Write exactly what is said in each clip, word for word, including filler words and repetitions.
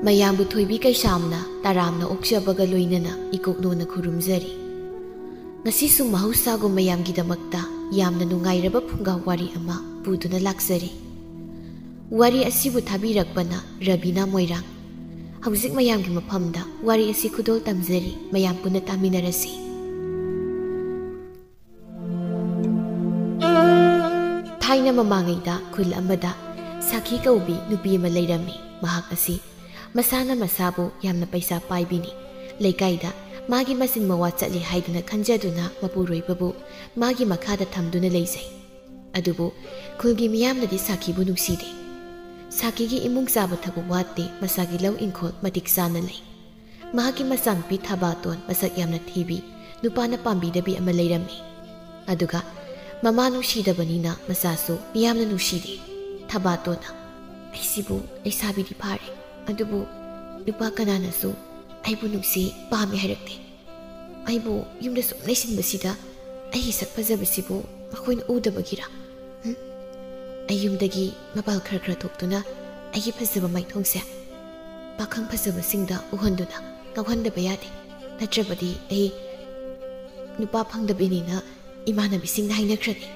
ꯃꯌꯥꯝꯕꯨ ꯊꯣꯏꯕꯤ ꯀꯩꯁꯥꯝꯅ ꯇꯔꯥꯝꯅ ꯑꯣꯛꯆꯕꯒ ꯂꯣꯏꯅꯅ ꯏꯀꯣꯛꯅꯣꯅ ꯈꯨꯔꯨꯝꯖꯔꯤ꯫ ꯉꯁꯤꯁꯨ ꯃꯍꯧꯁꯥꯒꯨꯝ ꯃꯌꯥꯝꯒꯤꯗꯃꯛꯇ ꯌꯥꯝꯅ ꯅꯨꯡꯉꯥꯏꯔꯕ ꯐꯨꯡꯒꯥ ꯋꯥꯔꯤ ꯑꯃ ꯄꯨꯗꯨꯅ ꯂꯥꯛꯆꯔꯤ꯫ ꯋꯥꯔꯤ ꯑꯁꯤꯕꯨ ꯊꯥꯕꯤꯔꯛꯄꯅ ꯔꯕꯤꯅꯥ ꯃꯣꯏꯔꯥꯡ꯫ ꯍꯧꯖꯤꯛ ꯃꯌꯥꯝꯒꯤ ꯃꯐꯝꯗ ꯋꯥꯔꯤ ꯑꯁꯤ ꯈꯨꯗꯣꯜ ꯇꯝꯖꯔꯤ, ꯃꯌꯥꯝ ꯄꯨꯟꯅ ꯇꯥꯃꯤꯟꯅꯔꯁꯤ꯫ ꯊꯥꯏꯅ ꯃꯃꯥꯡꯉꯩꯗ ꯈꯨꯜ ꯑꯃꯗ ꯁꯥꯈꯤ ꯀꯧꯕꯤ ꯅꯨꯄꯤ ꯑꯃ ꯂꯩꯔꯝꯃꯤ꯫ ꯃꯍꯥꯛ ꯑꯁꯤ ꯃꯁꯥꯅ ꯃꯁꯥꯕꯨ ꯌꯥꯝꯅ ꯄꯩꯁꯥ ꯄꯥꯏꯕꯤꯅꯤ꯫ ꯂꯩꯀꯥꯏꯗ ꯃꯥꯒꯤ ꯃꯆꯤꯟ ꯃꯋꯥ ꯆꯠꯂꯤ ꯍꯥꯏꯗꯨꯅ ꯈꯟꯖꯗꯨꯅ ꯃꯄꯨꯔꯣꯏꯕꯕꯨ ꯃꯥꯒꯤ ꯃꯈꯥꯗ ꯊꯝꯗꯨꯅ ꯂꯩꯖꯩ꯫ ꯑꯗꯨꯕꯨ ꯈꯨꯜꯒꯤ ꯃꯤꯌꯥꯝꯅꯗꯤ ꯁꯥꯈꯤꯕꯨ ꯅꯨꯡꯁꯤꯗꯦ꯫ ꯁꯥꯈꯤꯒꯤ ꯏꯃꯨꯡ ꯆꯥꯕ ꯊꯛꯄ ꯋꯥꯠꯇꯦ, ꯃꯁꯥꯒꯤ ꯂꯧ ꯏꯪꯈꯣꯜ ꯃꯇꯤꯛ ꯆꯥꯅ ꯂꯩ꯫ ꯃꯍꯥꯛꯀꯤ ꯃꯆꯥꯅꯨꯄꯤ ꯊꯕꯥꯇꯣꯟ ꯃꯁꯛ ꯌꯥꯝꯅ ꯊꯤꯕꯤ, ꯅꯨꯄꯥꯅ ꯄꯥꯝꯕꯤꯗꯕꯤ ꯑꯃ ꯂꯩꯔꯝꯃꯤ꯫ ꯑꯗꯨꯒ ꯃꯃꯥ ꯅꯨꯡꯁꯤꯗꯕꯅꯤꯅ ꯃꯆꯥꯁꯨ ꯃꯤꯌꯥꯝꯅ ꯅꯨꯡꯁꯤꯗꯦ꯫ ꯊꯕꯥꯇꯣꯟꯅ, "ꯑꯩꯁꯤꯕꯨ ꯂꯩꯁꯥꯕꯤꯗꯤ ꯐꯥꯔꯦ, ꯑꯗꯨꯕꯨ ꯅꯨꯄꯥ ꯀꯅꯥꯅꯁꯨ ꯑꯩꯕꯨ ꯅꯨꯡꯁꯤ, ꯄꯥꯝꯃꯤ ꯍꯥꯏꯔꯛꯇꯦ꯫ ꯑꯩꯕꯨ ꯌꯨꯝꯗ ꯁꯨꯝ ꯂꯩꯁꯤꯟꯕꯁꯤꯗ ꯑꯩꯒꯤ ꯁꯛ ꯐꯖꯕꯁꯤꯕꯨ ꯃꯈꯣꯏꯅ ꯎꯗꯕꯒꯤꯔ? ꯎꯝ? ꯑꯩ ꯌꯨꯝꯗꯒꯤ ꯃꯄꯥꯜ ꯈꯔ ꯈꯔ ꯊꯣꯛꯇꯨꯅ ꯑꯩꯒꯤ ꯐꯖꯕ ꯃꯥꯏꯊꯣꯡꯁꯦ ꯄꯥꯈꯪ ꯐꯖꯕꯁꯤꯡꯗ ꯎꯍꯟꯗꯨꯅ ꯉꯥꯎꯍꯟꯗꯕ ꯌꯥꯗꯦ꯫ ꯅꯠꯇ꯭ꯔꯕꯗꯤ ꯑꯩ ꯅꯨꯄꯥ ꯐꯪꯗꯕꯤꯅꯤꯅ ꯏꯃꯥꯟꯅꯕꯤꯁꯤꯡꯅ ꯍꯥꯏꯅꯈ꯭ꯔꯅꯤ꯫"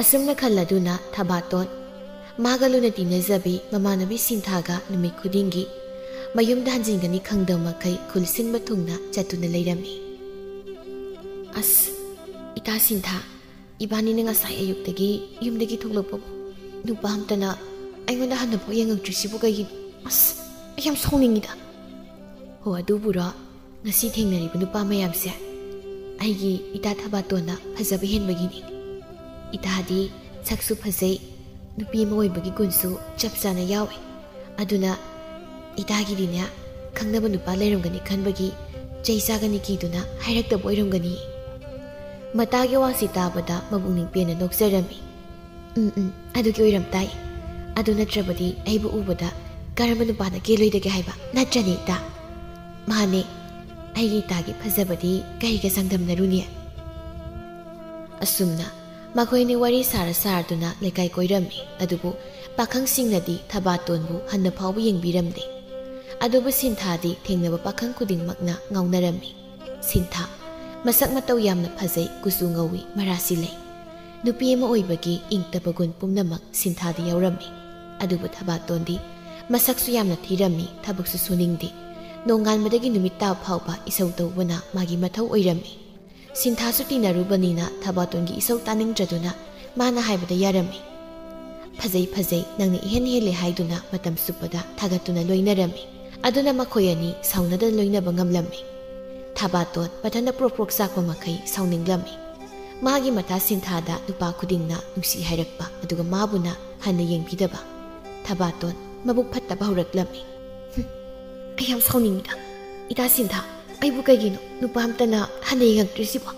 ꯑꯁꯨꯝꯅ ꯈꯜꯂꯗꯨꯅ ꯊꯕꯥꯇꯣꯟ ꯃꯥꯒ ꯂꯨꯅ ꯇꯤꯟꯅꯖꯕꯤ ꯃꯃꯥꯟꯅꯕꯤ ꯁꯤꯟꯊꯥꯒ ꯅꯨꯃꯤꯠ ꯈꯨꯗꯤꯡꯒꯤ ꯃꯌꯨꯝꯗ ꯍꯟꯖꯤꯟꯒꯅꯤ ꯈꯪꯗꯕ ꯃꯈꯩ ꯈꯨꯜ ꯁꯤꯟꯕ ꯊꯨꯡꯅ ꯆꯠꯇꯨꯅ ꯂꯩꯔꯝꯃꯤ꯫ "ꯑꯁ, ꯏꯇꯥ ꯁꯤꯟꯊꯥ, ꯏꯕꯥꯅꯤꯅ ꯉꯁꯥꯏ ꯑꯌꯨꯛꯇꯒꯤ ꯌꯨꯝꯗꯒꯤ ꯊꯣꯛꯂꯛꯄꯕꯨ ꯅꯨꯄꯥ ꯑꯝꯇꯅ ꯑꯩꯉꯣꯟꯗ ꯍꯟꯅꯐꯥꯎ ꯌꯦꯡꯉꯛꯇ꯭ꯔꯤꯁꯤꯕꯨ ꯀꯩꯒꯤꯅꯣ? ꯑꯁ, ꯑꯩ ꯌꯥꯝ ꯁꯥꯎꯅꯤꯡꯉꯤꯗ꯫" "ꯍꯣ, ꯑꯗꯨꯕꯨꯔꯣ? ꯉꯁꯤ ꯊꯦꯡꯅꯔꯤꯕ ꯅꯨꯄꯥ ꯃꯌꯥꯝꯁꯦ ꯑꯩꯒꯤ ꯏꯇꯥ ꯊꯕꯥꯇꯣꯟꯅ ꯐꯖꯕ ꯍꯦꯟꯕꯒꯤꯅꯤ꯫ ꯏꯇꯥꯗꯤ ꯁꯛꯁꯨ ꯐꯖꯩ, ꯅꯨꯄꯤ ꯑꯃ ꯑꯣꯏꯕꯒꯤ ꯒꯨꯟꯁꯨ ꯆꯞ ꯆꯥꯅ ꯌꯥꯎꯏ꯫ ꯑꯗꯨꯅ ꯏꯇꯥꯒꯤꯗꯤꯅꯦ, ꯈꯪꯅꯕ ꯅꯨꯄꯥ ꯂꯩꯔꯝꯒꯅꯤ ꯈꯟꯕꯒꯤ ꯆꯩ ꯆꯥꯒꯅꯤ ꯀꯤꯗꯨꯅ ꯍꯥꯏꯔꯛꯇꯕ ꯑꯣꯏꯔꯝꯒꯅꯤ꯫" ꯃꯇꯥꯒꯤ ꯋꯥꯁꯤ ꯇꯥꯕꯗ ꯃꯕꯨꯛꯅꯤꯡ ꯄꯦꯟꯅ ꯅꯣꯛꯆꯔꯝꯃꯤ꯫ "ꯎꯝ, ꯎꯝ, ꯑꯗꯨꯒꯤ ꯑꯣꯏꯔꯝ ꯇꯥꯏ꯫ ꯑꯗꯨ ꯅꯠꯇ꯭ꯔꯕꯗꯤ ꯑꯩꯕꯨ ꯎꯕꯗ ꯀꯔꯝꯕ ꯅꯨꯄꯥꯅ ꯀꯦꯜꯂꯣꯏꯗꯒꯦ ꯍꯥꯏꯕ? ꯅꯠꯇ꯭ꯔꯅꯦ, ꯏꯇꯥ?" "ꯃꯥꯅꯦ, ꯑꯩꯒꯤ ꯏꯇꯥꯒꯤ ꯐꯖꯕꯗꯤ ꯀꯔꯤꯒ ꯆꯥꯡꯗꯝꯅꯔꯨꯅꯤ?" ꯑꯁꯨꯝꯅ ꯃꯈꯣꯏꯅꯤ ꯋꯥꯔꯤ ꯁꯥꯔ ꯁꯥꯔꯗꯨꯅ ꯂꯩꯀꯥꯏ ꯀꯣꯏꯔꯝꯃꯤ꯫ ꯑꯗꯨꯕꯨ ꯄꯥꯈꯪꯁꯤꯡꯅꯗꯤ ꯊꯕꯥꯇꯣꯟꯕꯨ ꯍꯟꯅ ꯐꯥꯎꯕ ꯌꯦꯡꯕꯤꯔꯝꯗꯦ꯫ ꯑꯗꯨꯕꯨ ꯁꯤꯟꯊꯥꯗꯤ ꯊꯦꯡꯅꯕ ꯄꯥꯈꯪ ꯈꯨꯗꯤꯡꯃꯛꯅ ꯉꯥꯎꯅꯔꯝꯃꯤ꯫ ꯁꯤꯟꯊꯥ, ꯃꯁꯛ ꯃꯇꯧ ꯌꯥꯝꯅ ꯐꯖꯩ, ꯀꯨꯆꯨ ꯉꯧꯏ, ꯃꯔꯥꯁꯤ ꯂꯩ꯫ ꯅꯨꯄꯤ ꯑꯃ ꯑꯣꯏꯕꯒꯤ ꯏꯪ ꯇꯞꯄ ꯒꯨꯟ ꯄꯨꯝꯅꯃꯛ ꯁꯤꯟꯊꯥꯗ ꯌꯥꯎꯔꯝꯃꯤ꯫ ꯑꯗꯨꯕꯨ ꯊꯕꯥꯇꯣꯟꯗꯤ ꯃꯁꯛꯁꯨ ꯌꯥꯝꯅ ꯊꯤꯔꯝꯃꯤ, ꯊꯕꯛꯁꯨ ꯁꯨꯅꯤꯡꯗꯦ꯫ ꯅꯣꯡꯉꯥꯟꯕꯗꯒꯤ ꯅꯨꯃꯤꯠ ꯇꯥꯕ ꯐꯥꯎꯕ ꯏꯁꯧ ꯇꯧꯕꯅ ꯃꯥꯒꯤ ꯃꯊꯧ ꯑꯣꯏꯔꯝꯃꯤ꯫ ꯁꯤꯟꯊꯥꯁꯨ ꯇꯤꯟꯅꯔꯨꯕꯅꯤꯅ ꯊꯕꯥꯇꯣꯟꯒꯤ ꯏꯁꯧ ꯇꯥꯅꯤꯡꯗ꯭ꯔꯗꯨꯅ ꯃꯥꯅ ꯍꯥꯏꯕꯗ ꯌꯥꯔꯝꯃꯤ꯫ "ꯐꯖꯩ, ꯐꯖꯩ, ꯅꯪꯅ ꯏꯍꯦꯟ ꯍꯦꯜꯂꯦ" ꯍꯥꯏꯗꯨꯅ ꯃꯇꯝ ꯆꯨꯞꯄꯗ ꯊꯥꯒꯠꯇꯨꯅ ꯂꯣꯏꯅꯔꯝꯃꯤ꯫ ꯑꯗꯨꯅ ꯃꯈꯣꯏ ꯑꯅꯤ ꯁꯥꯎꯅꯗꯅ ꯂꯣꯏꯅꯕ ꯉꯝꯂꯝꯃꯤ꯫ ꯊꯕꯥꯇꯣꯟ ꯃꯊꯟꯇ ꯄ꯭ꯔꯣꯛ ꯄ꯭ꯔꯣꯛ ꯆꯥꯛꯄ ꯃꯈꯩ ꯁꯥꯎꯅꯤꯡꯂꯝꯃꯤ꯫ ꯃꯥꯒꯤ ꯃꯊꯥ ꯁꯤꯟꯊꯥꯗ ꯅꯨꯄꯥ ꯈꯨꯗꯤꯡꯅ ꯅꯨꯡꯁꯤ ꯍꯥꯏꯔꯛꯄ, ꯑꯗꯨꯒ ꯃꯥꯕꯨꯅ ꯍꯟꯅ ꯌꯦꯡꯕꯤꯗꯕ꯫ ꯊꯕꯥꯇꯣꯟ ꯃꯕꯨꯛ ꯐꯠꯇꯕ ꯍꯧꯔꯛꯂꯝꯃꯤ꯫ "ꯍꯨꯝ, ꯑꯩ ꯌꯥꯝ ꯁꯥꯎꯅꯤꯡꯉꯤꯗ꯫ ꯏꯇꯥ ꯁꯤꯟꯊꯥ, ꯑꯩꯕꯨ ꯀꯩꯒꯤꯅꯣ ꯅꯨꯄꯥ ꯑꯝꯇꯅ ꯍꯟꯅ ꯌꯦꯡꯉꯛꯇ꯭ꯔꯤꯁꯤꯕꯣ?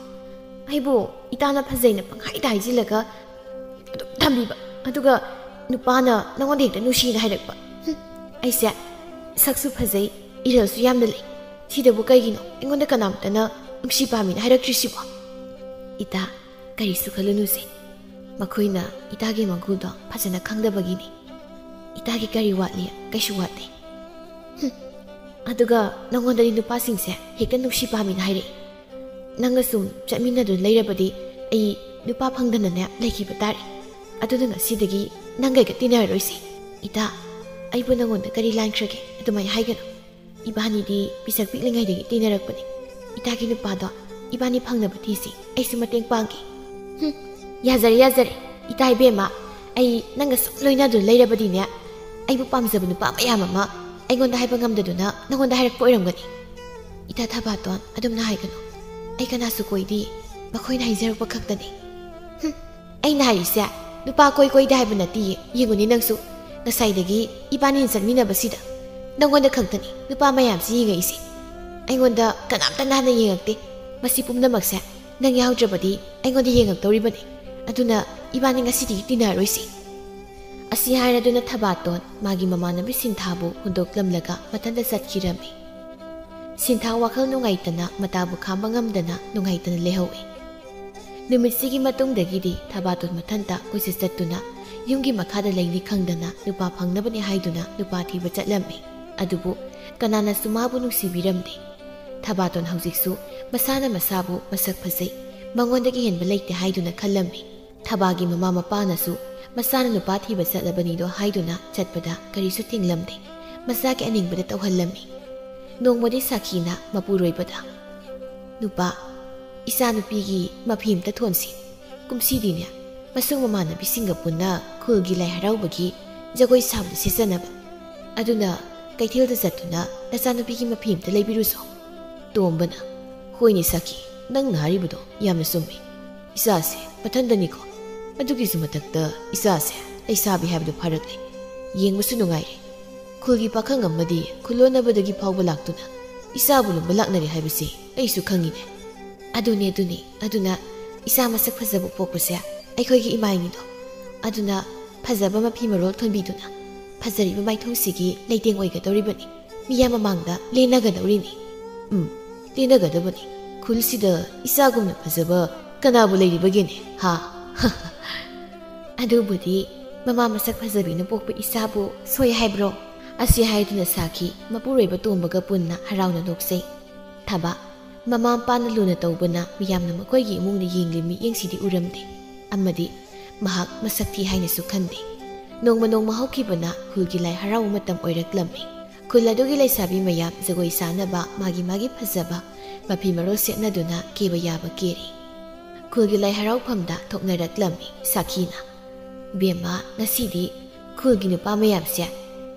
ꯑꯩꯕꯨ ꯏꯇꯥꯅ ꯐꯖꯩꯅ ꯄꯪꯍꯥꯏꯗ ꯍꯥꯏꯖꯤꯜꯂꯒ ꯑꯗꯨꯝ ꯊꯝꯕꯤꯕ, ꯑꯗꯨꯒ ꯅꯨꯄꯥꯅ ꯅꯉꯣꯟꯗ ꯍꯦꯛꯇ ꯅꯨꯡꯁꯤꯅ ꯍꯥꯏꯔꯛꯄ꯫ ꯍꯨꯝ, ꯑꯩꯁꯦ ꯁꯛꯁꯨ ꯐꯖꯩ, ꯏꯔꯜꯁꯨ ꯌꯥꯝꯅ ꯂꯩ꯫ ꯁꯤꯗꯕꯨ ꯀꯩꯒꯤꯅꯣ ꯑꯩꯉꯣꯟꯗ ꯀꯅꯥꯝꯇꯅ ꯅꯨꯡꯁꯤ ꯄꯥꯝꯃꯤꯅ ꯍꯥꯏꯔꯛꯇ꯭ꯔꯤꯁꯤꯕꯣ?" "ꯏꯇꯥ, ꯀꯔꯤꯁꯨ ꯈꯜꯂꯨꯅꯨꯁꯦ꯫ ꯃꯈꯣꯏꯅ ꯏꯇꯥꯒꯤ ꯃꯒꯨꯟꯗꯣ ꯐꯖꯅ ꯈꯪꯗꯕꯒꯤꯅꯤ꯫ ꯏꯇꯥꯒꯤ ꯀꯔꯤ ꯋꯥꯠꯂꯤ? ꯀꯩꯁꯨ ꯋꯥꯠꯇꯦ꯫ ꯍꯨꯝ, ꯑꯗꯨꯒ ꯅꯉꯣꯟꯗꯗꯤ ꯅꯨꯄꯥꯁꯤꯡꯁꯦ ꯍꯦꯛꯇ ꯅꯨꯡꯁꯤ ꯄꯥꯝꯃꯤꯅ ꯍꯥꯏꯔꯛꯏ꯫ ꯅꯪꯒ ꯁꯨꯝ ꯆꯠꯃꯤꯟꯅꯗꯨꯅ ꯂꯩꯔꯕꯗꯤ ꯑꯩ ꯅꯨꯄꯥ ꯐꯪꯗꯅꯅꯦ ꯂꯩꯈꯤꯕ ꯇꯥꯔꯦ꯫ ꯑꯗꯨꯅ ꯉꯁꯤꯗꯒꯤ ꯅꯪꯒ ꯍꯦꯛꯇ ꯇꯤꯟꯅꯔꯔꯣꯏꯁꯦ꯫ ꯏꯇꯥ, ꯑꯩꯕꯨ ꯅꯉꯣꯟꯗ ꯀꯔꯤ ꯂꯥꯟꯈ꯭ꯔꯒꯦ? ꯑꯗꯨꯃꯥꯏꯅ ꯍꯥꯏꯒꯅꯨ꯫ ꯏꯕꯥꯅꯤꯗꯤ ꯄꯤꯁꯛ ꯄꯤꯛꯂꯤꯉꯩꯗꯒꯤ ꯇꯤꯟꯅꯔꯛꯄꯅꯤ꯫ ꯏꯇꯥꯒꯤ ꯅꯨꯄꯥꯗꯣ ꯏꯕꯥꯅꯤ ꯐꯪꯅꯕ ꯊꯤꯁꯤ, ꯑꯩꯁꯨ ꯃꯇꯦꯡ ꯄꯥꯡꯒꯦ꯫" "ꯍꯨꯝ, ꯌꯥꯖꯔꯦ, ꯌꯥꯖꯔꯦ꯫ ꯏꯇꯥ ꯏꯕꯦꯝꯃ, ꯑꯩ ꯅꯪꯒ ꯁꯨꯝ ꯂꯣꯏꯅꯗꯨꯅ ꯂꯩꯔꯕꯗꯤꯅꯦ, ꯑꯩꯕꯨ ꯄꯥꯝꯖꯕ ꯅꯨꯄꯥ ꯃꯌꯥꯝ ꯑꯃ ꯑꯩꯉꯣꯟꯗ ꯍꯥꯏꯕ ꯉꯝꯗꯗꯨꯅ ꯅꯉꯣꯟꯗ ꯍꯥꯏꯔꯛꯄ ꯑꯣꯏꯔꯝꯒꯅꯤ꯫" "ꯏꯇꯥ ꯊꯕꯥꯇꯣꯟ, ꯑꯗꯨꯝꯅ ꯍꯥꯏꯒꯅꯨ꯫ ꯑꯩ ꯀꯅꯥꯁꯨ ꯀꯣꯏꯗꯦ, ꯃꯈꯣꯏꯅ ꯍꯥꯏꯖꯔꯛꯄ ꯈꯛꯇꯅꯤ꯫" "ꯍꯨꯝ, ꯑꯩꯅ ꯍꯥꯏꯔꯤꯁꯦ ꯅꯨꯄꯥ ꯀꯣꯏ ꯀꯣꯏꯗꯦ ꯍꯥꯏꯕ ꯅꯠꯇꯤꯌꯦ꯫ ꯌꯦꯡꯉꯨꯅꯦ ꯅꯪꯁꯨ, ꯉꯁꯥꯏꯗꯒꯤ ꯏꯕꯥꯅꯤꯅ ꯆꯠꯃꯤꯟꯅꯕꯁꯤꯗ ꯅꯪꯉꯣꯟꯗ ꯈꯛꯇꯅꯤ ꯅꯨꯄꯥ ꯃꯌꯥꯝꯁꯤ ꯌꯦꯡꯉꯛꯏꯁꯦ꯫ ꯑꯩꯉꯣꯟꯗ ꯀꯅꯥꯝꯇꯅ ꯍꯥꯟꯅ ꯌꯦꯡꯉꯛꯇꯦ꯫ ꯃꯁꯤ ꯄꯨꯝꯅꯃꯛꯁꯦ ꯅꯪ ꯌꯥꯎꯗ꯭ꯔꯕꯗꯤ ꯑꯩꯉꯣꯟꯗ ꯌꯦꯡꯉꯛꯇꯧꯔꯤꯕꯅꯤ꯫ ꯑꯗꯨꯅ ꯏꯕꯥꯅꯤ ꯉꯁꯤꯗꯒꯤ ꯇꯤꯟꯅꯔꯣꯏꯁꯤ꯫" ꯑꯁꯤ ꯍꯥꯏꯔꯗꯨꯅ ꯊꯕꯥꯇꯣꯟ ꯃꯥꯒꯤ ꯃꯃꯥꯟꯅꯕꯤ ꯁꯤꯟꯊꯥꯕꯨ ꯍꯨꯟꯗꯣꯛꯂꯝꯂꯒ ꯃꯊꯟꯇ ꯆꯠꯈꯤꯔꯝꯃꯤ꯫ ꯁꯤꯟꯊꯥ ꯋꯥꯈꯜ ꯅꯨꯡꯉꯥꯏꯇꯅ, ꯃꯇꯥꯕꯨ ꯈꯥꯝꯕ ꯉꯝꯗꯅ ꯅꯨꯡꯉꯥꯏꯇꯅ ꯂꯩꯍꯧꯏ꯫ ꯅꯨꯃꯤꯠꯁꯤꯒꯤ ꯃꯇꯨꯡꯗꯒꯤꯗꯤ ꯊꯕꯥꯇꯣꯟ ꯃꯊꯟꯇ ꯀꯣꯏꯆꯠ ꯆꯠꯇꯨꯅ ꯌꯨꯝꯒꯤ ꯃꯈꯥꯗ ꯂꯩꯅꯤ ꯈꯪꯗꯅ ꯅꯨꯄꯥ ꯐꯪꯅꯕꯅꯤ ꯍꯥꯏꯗꯨꯅ ꯅꯨꯄꯥ ꯊꯤꯕ ꯆꯠꯂꯝꯃꯤ꯫ ꯑꯗꯨꯕꯨ ꯀꯅꯥꯅꯁꯨ ꯃꯥꯕꯨ ꯅꯨꯡꯁꯤꯕꯤꯔꯝꯗꯦ꯫ ꯊꯕꯥꯇꯣꯟ ꯍꯧꯖꯤꯛꯁꯨ ꯃꯁꯥꯅ ꯃꯁꯥꯕꯨ ꯃꯁꯛ ꯐꯖꯩ, ꯃꯉꯣꯟꯗꯒꯤ ꯍꯦꯟꯕ ꯂꯩꯇꯦ ꯍꯥꯏꯗꯨꯅ ꯈꯜꯂꯝꯃꯤ꯫ ꯊꯕꯥꯒꯤ ꯃꯃꯥ ꯃꯄꯥꯅꯁꯨ ꯃꯆꯥꯅ ꯅꯨꯄꯥ ꯊꯤꯕ ꯆꯠꯂꯕꯅꯤꯗꯣ ꯍꯥꯏꯗꯨꯅ ꯆꯠꯄꯗ ꯀꯔꯤꯁꯨ ꯊꯤꯡꯂꯝꯗꯦ꯫ ꯃꯆꯥꯒꯤ ꯑꯅꯤꯡꯕꯗ ꯇꯧꯍꯜꯂꯝꯃꯤ꯫ ꯅꯣꯡꯃꯗꯤ ꯁꯥꯈꯤꯅ ꯃꯄꯨꯔꯣꯏꯕꯗ, "ꯅꯨꯄꯥ, ꯏꯆꯥꯅꯨꯄꯤꯒꯤ ꯃꯐꯤ ꯑꯝꯇ ꯊꯣꯟꯁꯤ꯫ ꯀꯨꯝꯁꯤꯗꯤꯅꯦ, ꯃꯁꯨꯡ ꯃꯃꯥꯟꯅꯕꯤꯁꯤꯡꯒ ꯄꯨꯟꯅ ꯈꯨꯜꯒꯤ ꯂꯥꯏ ꯍꯔꯥꯎꯕꯒꯤ ꯖꯒꯣꯏ ꯁꯥꯕꯗ ꯁꯦꯠꯆꯅꯕ꯫ ꯑꯗꯨꯅ ꯀꯩꯊꯦꯜꯗ ꯆꯠꯇꯨꯅ ꯅꯆꯥꯅꯨꯄꯤꯒꯤ ꯃꯐꯤ ꯑꯝꯇ ꯂꯩꯕꯤꯔꯨꯁꯣ꯫" ꯇꯣꯝꯕꯅ, "ꯍꯣꯏꯅꯦ ꯁꯥꯈꯤ, ꯅꯪꯅ ꯍꯥꯏꯔꯤꯕꯗꯣ ꯌꯥꯝꯅ ꯆꯨꯝꯃꯤ꯫ ꯏꯆꯥꯁꯦ ꯃꯊꯟꯗꯅꯤꯀꯣ꯫ ꯑꯗꯨꯒꯤꯁꯨ ꯃꯊꯛꯇ ꯏꯆꯥꯁꯦ ꯂꯩꯁꯥꯕꯤ ꯍꯥꯏꯕꯗꯨ ꯐꯥꯔꯛꯂꯦ꯫ ꯌꯦꯡꯕꯁꯨ ꯅꯨꯡꯉꯥꯏꯔꯦ꯫ ꯈꯨꯜꯒꯤ ꯄꯥꯈꯪ ꯑꯃꯗꯤ ꯈꯨꯜꯂꯣꯟꯅꯕꯗꯒꯤ ꯐꯥꯎꯕ ꯂꯥꯛꯇꯨꯅ ꯏꯆꯥꯕꯨ ꯂꯨꯝꯕ ꯂꯥꯛꯅꯔꯦ ꯍꯥꯏꯕꯁꯤ ꯑꯩꯁꯨ ꯈꯪꯉꯤꯅꯦ꯫ ꯑꯗꯨꯅꯦ, ꯑꯗꯨꯅꯦ꯫ ꯑꯗꯨꯅ ꯏꯆꯥ ꯃꯁꯛ ꯐꯖꯕ ꯄꯣꯛꯄꯁꯦ ꯑꯩꯈꯣꯏꯒꯤ ꯏꯃꯥꯏꯅꯤꯗꯣ꯫ ꯑꯗꯨꯅ ꯐꯖꯕ ꯃꯐꯤ ꯃꯔꯣꯜ ꯊꯣꯟꯕꯤꯗꯨꯅ ꯐꯖꯔꯤꯕ ꯃꯥꯏꯊꯣꯡꯁꯤꯒꯤ ꯂꯩꯇꯦꯡ ꯑꯣꯏꯒꯗꯧꯔꯤꯕꯅꯤ꯫ ꯃꯤꯌꯥꯝ ꯃꯃꯥꯡꯗ ꯂꯦꯟꯅꯒꯗꯧꯔꯤꯅꯤ꯫ ꯎꯝ, ꯂꯦꯟꯅꯒꯗꯕꯅꯤ꯫ ꯈꯨꯜꯁꯤꯗ ꯏꯆꯥꯒꯨꯝꯅ ꯐꯖꯕ ꯀꯅꯥꯕꯨ ꯂꯩꯔꯤꯕꯒꯦꯅꯦ, ꯍꯥ?" "ꯑꯗꯨꯕꯨꯗꯤ ꯃꯃꯥ ꯃꯁꯛ ꯐꯖꯕꯤꯅ ꯄꯣꯛꯄ ꯏꯆꯥꯕꯨ ꯁꯣꯏ ꯍꯥꯏꯕ꯭ꯔꯣ?" ꯑꯁꯤ ꯍꯥꯏꯗꯨꯅ ꯁꯥꯈꯤ ꯃꯄꯨꯔꯣꯏꯕ ꯇꯣꯝꯕꯒ ꯄꯨꯟꯅ ꯍꯔꯥꯎꯅ ꯅꯣꯛꯆꯩ꯫ ꯊꯕꯥ, ꯃꯃꯥ ꯃꯄꯥꯅ ꯂꯨꯅ ꯇꯧꯕꯅ ꯃꯤꯌꯥꯝꯅ ꯃꯈꯣꯏꯒꯤ ꯏꯃꯨꯡꯅ ꯌꯦꯡꯂꯤ ꯃꯤꯠꯌꯦꯡꯁꯤꯗꯤ ꯎꯔꯝꯗꯦ꯫ ꯑꯃꯗꯤ ꯃꯍꯥꯛ ꯃꯁꯛ ꯊꯤ ꯍꯥꯏꯅꯁꯨ ꯈꯟꯗꯦ꯫ ꯅꯣꯡꯃ ꯅꯣꯡꯃ ꯍꯧꯈꯤꯕꯅ ꯈꯨꯜꯒꯤ ꯂꯥꯏ ꯍꯔꯥꯎꯕ ꯃꯇꯝ ꯑꯣꯏꯔꯛꯂꯝꯃꯤ꯫ ꯈꯨꯜ ꯑꯗꯨꯒꯤ ꯂꯩꯁꯥꯕꯤ ꯃꯌꯥꯝ ꯖꯒꯣꯏ ꯁꯥꯅꯕ ꯃꯥꯒꯤ ꯃꯥꯒꯤ ꯐꯖꯕ ꯃꯐꯤ ꯃꯔꯣꯜ ꯁꯦꯠꯅꯗꯨꯅ ꯀꯦꯕ ꯌꯥꯕ ꯀꯦꯔꯤ꯫ ꯈꯨꯜꯒꯤ ꯂꯥꯏ ꯍꯔꯥꯎꯐꯝꯗ ꯊꯣꯛꯅꯔꯛꯂꯝꯃꯤ ꯁꯥꯈꯤꯅ꯫ "ꯕꯦꯝꯃ, ꯉꯁꯤꯗꯤ ꯈꯨꯜꯒꯤ ꯅꯨꯄꯥ ꯃꯌꯥꯝꯁꯦ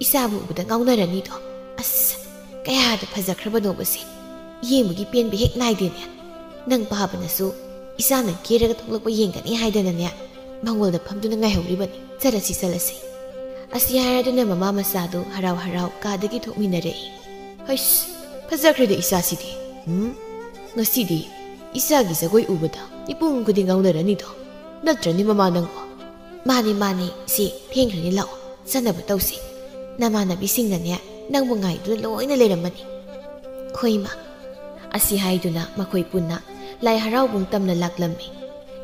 ꯏꯆꯥꯕꯨ ꯎꯕꯗ ꯉꯥꯎꯅꯔꯅꯤꯗꯣ꯫ ꯑꯁ, ꯀꯌꯥꯗ ꯐꯖꯈ꯭ꯔꯕꯅꯣꯕꯁꯦ꯫ ꯌꯦꯡꯕꯒꯤ ꯄꯦꯟꯕ ꯍꯦꯛ ꯅꯥꯏꯗꯦꯅꯦ꯫ ꯅꯪ ꯄꯥꯕꯅꯁꯨ ꯏꯆꯥꯅ ꯀꯦꯔꯒ ꯊꯣꯛꯂꯛꯄ ꯌꯦꯡꯒꯅꯤ ꯍꯥꯏꯗꯅꯅꯦ ꯃꯉꯣꯟꯗ ꯐꯝꯗꯨꯅ ꯉꯥꯏꯍꯧꯔꯤꯕꯅꯤ꯫ ꯆꯠꯂꯁꯤ, ꯆꯠꯂꯁꯤ꯫" ꯑꯁꯤ ꯍꯥꯏꯔꯗꯨꯅ ꯃꯃꯥ ꯃꯆꯥꯗꯨ ꯍꯔꯥꯎ ꯍꯔꯥꯎ ꯀꯥꯗꯒꯤ ꯊꯣꯛꯃꯤꯟꯅꯔꯛꯏ꯫ "ꯍꯩꯁ, ꯐꯖꯈ꯭ꯔꯦꯗ ꯏꯆꯥꯁꯤꯗꯤ꯫ ꯎꯝ, ꯉꯁꯤꯗꯤ ꯏꯆꯥꯒꯤ ꯖꯒꯣꯏ ꯎꯕꯗ ꯃꯤꯄꯨꯝ ꯈꯨꯗꯤꯡ ꯉꯥꯎꯅꯔꯅꯤꯗꯣ꯫ ꯅꯠꯇ꯭ꯔꯅꯦ ꯃꯃꯥ ꯅꯪꯕꯣ?" "ꯃꯥꯅꯦ, ꯃꯥꯅꯦ, ꯁꯤ ꯊꯦꯡꯈ꯭ꯔꯅꯤ, ꯂꯥꯛꯑꯣ, ꯆꯠꯅꯕ ꯇꯧꯁꯤ꯫ ꯅꯃꯥꯟꯅꯕꯤꯁꯤꯡꯅꯅꯦ ꯅꯪꯕꯨ ꯉꯥꯏꯗꯨꯅ ꯂꯣꯏꯅ ꯂꯩꯔꯝꯃꯅꯤ꯫" "ꯍꯣꯏ, ꯏꯃꯥ꯫" ꯑꯁꯤ ꯍꯥꯏꯗꯨꯅ ꯃꯈꯣꯏ ꯄꯨꯟꯅ ꯂꯥꯏ ꯍꯔꯥꯎꯕꯨꯡ ꯇꯝꯅ ꯂꯥꯛꯂꯝꯃꯤ꯫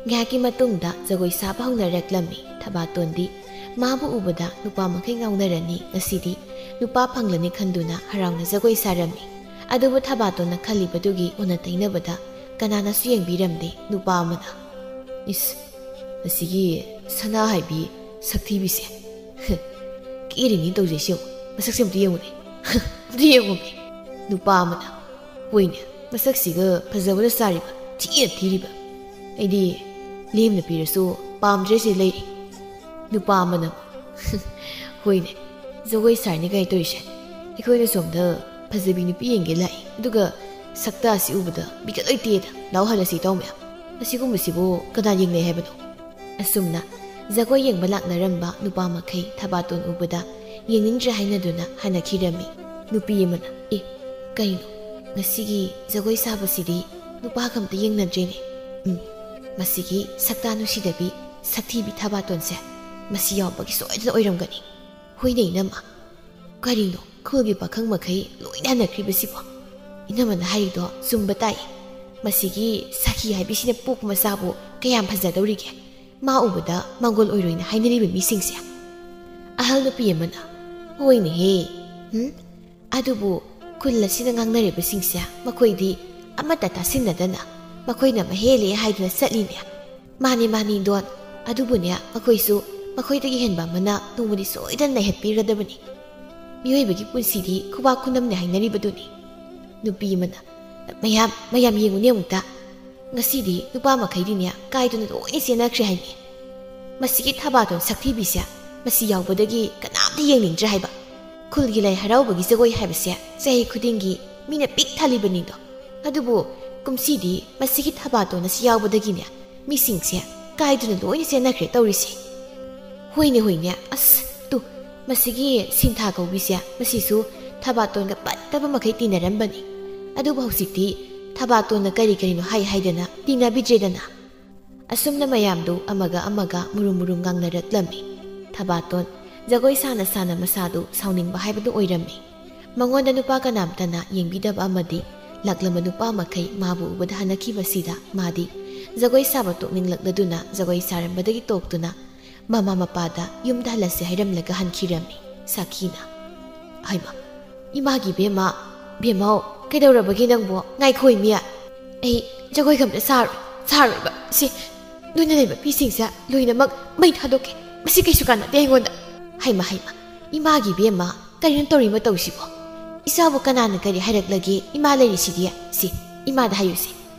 ꯉꯥꯏꯍꯥꯛꯀꯤ ꯃꯇꯨꯡꯗ ꯖꯒꯣꯏ ꯁꯥꯕ ꯍꯧꯅꯔꯛꯂꯝꯃꯤ꯫ ꯊꯕꯥꯇꯣꯟꯗꯤ ꯃꯥꯕꯨ ꯎꯕꯗ ꯅꯨꯄꯥ ꯃꯈꯩ ꯉꯥꯎꯅꯔꯅꯤ꯫ ꯉꯁꯤꯗꯤ ꯅꯨꯄꯥ ꯐꯪꯂꯅꯤ ꯈꯟꯗꯨꯅ ꯍꯔꯥꯎꯅ ꯖꯒꯣꯏ ꯁꯥꯔꯝꯃꯤ꯫ ꯑꯗꯨꯕꯨ ꯊꯕꯥꯇꯣꯟꯅ ꯈꯜꯂꯤꯕꯗꯨꯒꯤ ꯑꯣꯟꯅ ꯇꯩꯅꯕꯗ ꯀꯅꯥꯅꯁꯨ ꯌꯦꯡꯕꯤꯔꯝꯗꯦ꯫ ꯅꯨꯄꯥ ꯑꯃꯅ, "ꯏꯁ, ꯃꯁꯤꯒꯤ ꯁꯅꯥ ꯍꯥꯏꯕꯤ ꯁꯛꯊꯤꯕꯤꯁꯦ꯫ ꯀꯦꯔꯤꯅꯤ ꯇꯧꯖꯩꯁꯤ ꯌꯦꯡꯉꯨ꯫ ꯃꯁꯛꯁꯦ ꯑꯝꯇ ꯌꯦꯡꯉꯨꯅꯦ꯫ ꯑꯝꯇ ꯌꯦꯡꯉꯨꯅꯦ꯫" ꯅꯨꯄꯥ ꯑꯃꯅ, "ꯍꯣꯏꯅꯦ, ꯃꯁꯛꯁꯤꯒ ꯐꯖꯕꯅ ꯆꯥꯔꯤꯕ, ꯊꯤꯅ ꯊꯤꯔꯤꯕ꯫ ꯑꯩꯗꯤ ꯂꯦꯝꯅ ꯄꯤꯔꯁꯨ ꯄꯥꯝꯗ꯭ꯔꯦ ꯁꯤ ꯂꯩꯔꯤ꯫" ꯅꯨꯄꯥ ꯑꯃꯅ, "ꯍꯣꯏꯅꯦ, ꯖꯒꯣꯏ ꯁꯥꯔꯅꯤ ꯀꯥꯏ ꯇꯧꯔꯤꯁꯦ꯫ ꯑꯩꯈꯣꯏꯅ ꯁꯣꯝꯗ ꯐꯖꯕꯤ ꯅꯨꯄꯤ ꯌꯦꯡꯒꯦ ꯂꯥꯛꯏ, ꯑꯗꯨꯒ ꯁꯛꯇꯥꯁꯤ ꯎꯕꯗ ꯕꯤꯠꯀ ꯂꯣꯏ ꯇꯦꯛꯑꯦꯗ꯫ ꯂꯥꯎ ꯍꯜꯂꯁꯤ ꯏꯇꯥꯎ ꯃꯌꯥꯝ꯫ ꯑꯁꯤꯒꯨꯝꯕꯁꯤꯕꯨ ꯀꯅꯥ ꯌꯦꯡꯅꯩ ꯍꯥꯏꯕꯅꯣ?" ꯑꯁꯨꯝꯅ ꯖꯒꯣꯏ ꯌꯦꯡꯕ ꯂꯥꯛꯅꯔꯝꯕ ꯅꯨꯄꯥ ꯃꯈꯩ ꯊꯕꯥꯇꯣꯟ ꯎꯕꯗ ꯌꯦꯡꯅꯤꯡꯗ꯭ꯔꯦ ꯍꯥꯏꯅꯗꯨꯅ ꯍꯟꯅꯈꯤꯔꯝꯃꯤ꯫ ꯅꯨꯄꯤ ꯑꯃꯅ, "ꯑꯦ, ꯀꯩꯅꯣ? ꯉꯁꯤꯒꯤ ꯖꯒꯣꯏ ꯁꯥꯕꯁꯤꯗꯤ ꯅꯨꯄꯥꯒ ꯑꯝꯇ ꯌꯦꯡꯅꯗ꯭ꯔꯦꯅꯦ꯫ ꯎꯝ, ꯃꯁꯤꯒꯤ ꯁꯛꯇꯥ ꯅꯨꯡꯁꯤꯗꯕꯤ ꯁꯛꯊꯤꯕꯤ ꯊꯕꯥꯇꯣꯟꯁꯦ ꯃꯁꯤ ꯌꯥꯎꯕꯒꯤ ꯁꯣꯏꯗꯅ ꯑꯣꯏꯔꯝꯒꯅꯤ꯫ ꯍꯣꯏꯅꯦ ꯏꯅꯝꯃ, ꯀꯔꯤꯅꯣ ꯈꯨꯜꯒꯤ ꯄꯥꯈꯪ ꯃꯈꯩ ꯂꯣꯏꯅ ꯍꯟꯅꯈ꯭ꯔꯤꯕꯁꯤꯕꯣ? ꯏꯅꯝꯃꯅ ꯍꯥꯏꯔꯤꯗꯣ ꯆꯨꯝꯕ ꯇꯥꯏ꯫ ꯃꯁꯤꯒꯤ ꯁꯈꯤ ꯍꯥꯏꯕꯤꯁꯤꯅ ꯄꯣꯛꯄ ꯃꯆꯥꯕꯨ ꯀꯌꯥꯝ ꯐꯖꯗꯧꯔꯤꯒꯦ? ꯃꯥ ꯎꯕꯗ ꯃꯪꯒꯣꯜ ꯑꯣꯏꯔꯣꯏꯅ ꯍꯥꯏꯅꯔꯤꯕ ꯃꯤꯁꯤꯡꯁꯦ꯫" ꯑꯍꯜ ꯅꯨꯄꯤ ꯑꯃꯅ, "ꯍꯣꯏꯅꯦꯍꯦ, ꯎꯝ, ꯑꯗꯨꯕꯨ ꯈꯨꯜ ꯑꯁꯤꯗ ꯉꯥꯡꯅꯔꯤꯕꯁꯤꯡꯁꯦ ꯃꯈꯣꯏꯗꯤ ꯑꯃꯠꯇ ꯇꯥꯁꯤꯟꯅꯗꯅ ꯃꯈꯣꯏꯅ ꯃꯍꯦꯜꯂꯦ ꯍꯥꯏꯗꯨꯅ ꯆꯠꯂꯤꯅꯦ꯫" "ꯃꯥꯅꯤ, ꯃꯥꯅꯤ, ꯗꯣꯟ꯫ ꯑꯗꯨꯕꯨꯅꯦ, ꯃꯈꯣꯏꯁꯨ ꯃꯈꯣꯏꯗꯒꯤ ꯍꯦꯟꯕ ꯑꯃꯅ ꯅꯣꯡꯃꯗꯤ ꯁꯣꯏꯗꯅ ꯅꯩꯍꯠꯄꯤꯔꯗꯕꯅꯤ꯫ ꯃꯤꯑꯣꯏꯕꯒꯤ ꯄꯨꯟꯁꯤꯗꯤ ꯈꯨꯕꯥꯛ ꯈꯨꯅꯝꯅꯦ ꯍꯥꯏꯅꯔꯤꯕꯗꯨꯅꯤ꯫" ꯅꯨꯄꯤ ꯑꯃꯅ, "ꯃꯌꯥꯝ, ꯃꯌꯥꯝ ꯌꯦꯡꯉꯨꯅꯦ ꯑꯃꯨꯛꯇ꯫ ꯉꯁꯤꯗꯤ ꯅꯨꯄꯥ ꯃꯈꯩꯗꯤꯅꯦ ꯀꯥꯏꯗꯨꯅ ꯂꯣꯏꯅ ꯆꯦꯟꯅꯈ꯭ꯔꯦ ꯍꯥꯏꯅꯦ꯫ ꯃꯁꯤꯒꯤ ꯊꯕꯥꯇꯣꯟ ꯁꯛꯊꯤꯕꯤꯁꯦ, ꯃꯁꯤ ꯌꯥꯎꯕꯗꯒꯤ ꯀꯅꯥꯝꯇ ꯌꯦꯡꯅꯤꯡꯗ꯭ꯔꯦ ꯍꯥꯏꯕ꯫ ꯈꯨꯜꯒꯤ ꯂꯥꯏ ꯍꯔꯥꯎꯕꯒꯤ ꯖꯒꯣꯏ ꯍꯥꯏꯕꯁꯦ ꯆꯍꯤ ꯈꯨꯗꯤꯡꯒꯤ ꯃꯤꯅ ꯄꯤꯛ ꯊꯜꯂꯤꯕꯅꯤꯗꯣ꯫ ꯑꯗꯨꯕꯨ ꯀꯨꯝꯁꯤꯗꯤ ꯃꯁꯤꯒꯤ ꯊꯕꯥꯇꯣꯟ ꯑꯁꯤ ꯌꯥꯎꯕꯗꯒꯤꯅꯦ ꯃꯤꯁꯤꯡꯁꯦ ꯀꯥꯏꯗꯨꯅ ꯂꯣꯏꯅ ꯆꯦꯟꯅꯈ꯭ꯔꯦ ꯇꯧꯔꯤꯁꯦ꯫" "ꯍꯣꯏꯅꯦ, ꯍꯣꯏꯅꯦ, ꯑꯁ, ꯇꯨ, ꯃꯁꯤꯒꯤ ꯁꯤꯟꯊꯥ ꯀꯧꯕꯤꯁꯦ, ꯃꯁꯤꯁꯨ ꯊꯕꯥꯇꯣꯟꯒ ꯄꯠꯇꯕ ꯃꯈꯩ ꯇꯤꯟꯅꯔꯝꯕꯅꯤ꯫ ꯑꯗꯨꯕꯨ ꯍꯧꯖꯤꯛꯇꯤ ꯊꯕꯥꯇꯣꯟꯅ ꯀꯔꯤ ꯀꯔꯤꯅꯣ ꯍꯥꯏ ꯍꯥꯏꯗꯅ ꯇꯤꯟꯅꯕꯤꯗ꯭ꯔꯦꯗꯅ꯫" ꯑꯁꯨꯝꯅ ꯃꯌꯥꯝꯗꯨ ꯑꯃꯒ ꯑꯃꯒ ꯃꯨꯔꯨꯝ ꯃꯨꯔꯨꯝ ꯉꯥꯡꯅꯔꯛꯂꯝꯃꯤ꯫ ꯊꯕꯥꯇꯣꯟ ꯖꯒꯣꯏ ꯁꯥꯅ ꯁꯥꯅ ꯃꯁꯥꯗꯨ ꯁꯥꯎꯅꯤꯡꯕ ꯍꯥꯏꯕꯗꯨ ꯑꯣꯏꯔꯝꯃꯤ꯫ ꯃꯉꯣꯟꯗ ꯅꯨꯄꯥ ꯀꯅꯥꯝꯇꯅ ꯌꯦꯡꯕꯤꯗꯕ ꯑꯃꯗꯤ ꯂꯥꯛꯂꯝꯕ ꯅꯨꯄꯥ ꯃꯈꯩ ꯃꯥꯕꯨ ꯎꯕꯗ ꯍꯟꯅꯈꯤꯕꯁꯤꯗ ꯃꯥꯗꯤ ꯖꯒꯣꯏ ꯁꯥꯕ ꯇꯣꯛꯅꯤꯡꯂꯛꯂꯗꯨꯅ ꯖꯒꯣꯏ ꯁꯥꯔꯝꯕꯗꯒꯤ ꯇꯣꯛꯇꯨꯅ ꯃꯃꯥ ꯃꯄꯥꯗ ꯌꯨꯝꯗ ꯍꯜꯂꯁꯦ ꯍꯥꯏꯔꯝꯂꯒ ꯍꯟꯈꯤꯔꯝꯃꯤ ꯁꯥꯈꯤꯅ꯫ ꯍꯩꯃ, ꯏꯃꯥꯒꯤ ꯕꯦꯝꯃ, ꯕꯦꯝꯃꯧ, ꯀꯩꯗꯧꯔꯕꯒꯦ ꯅꯪꯕꯣ? ꯉꯥꯏꯈꯣ ꯏꯃꯤ, ꯑꯩ ꯖꯒꯣꯏꯒ ꯑꯝꯇ ꯁꯥꯔꯣꯏ, ꯁꯥꯔꯣꯏꯕ꯫ ꯁꯤ ꯅꯣꯏꯅ ꯂꯩꯕ ꯐꯤꯁꯤꯡꯁꯦ ꯂꯣꯏꯅꯃꯛ ꯃꯩ ꯊꯥꯗꯣꯛꯀꯦ꯫ ꯃꯁꯤ ꯀꯩꯁꯨ ꯀꯥꯟꯅꯗꯦ ꯑꯩꯉꯣꯟꯗ꯫ ꯍꯩꯃ, ꯍꯩꯃ, ꯏꯃꯥꯒꯤ ꯕꯦꯝꯃ, ꯀꯔꯤꯅꯣ ꯇꯧꯔꯤ ꯃꯇꯧꯁꯤꯕꯣ? ꯏꯆꯥꯕꯨ ꯀꯅꯥꯅ ꯀꯔꯤ ꯍꯥꯏꯔꯛꯂꯒꯦ? ꯏꯃꯥ ꯂꯩꯔꯤꯁꯤꯗꯤ꯫ ꯁꯤ ꯏꯃꯥꯗ ꯍꯥꯏꯌꯨꯁꯦ,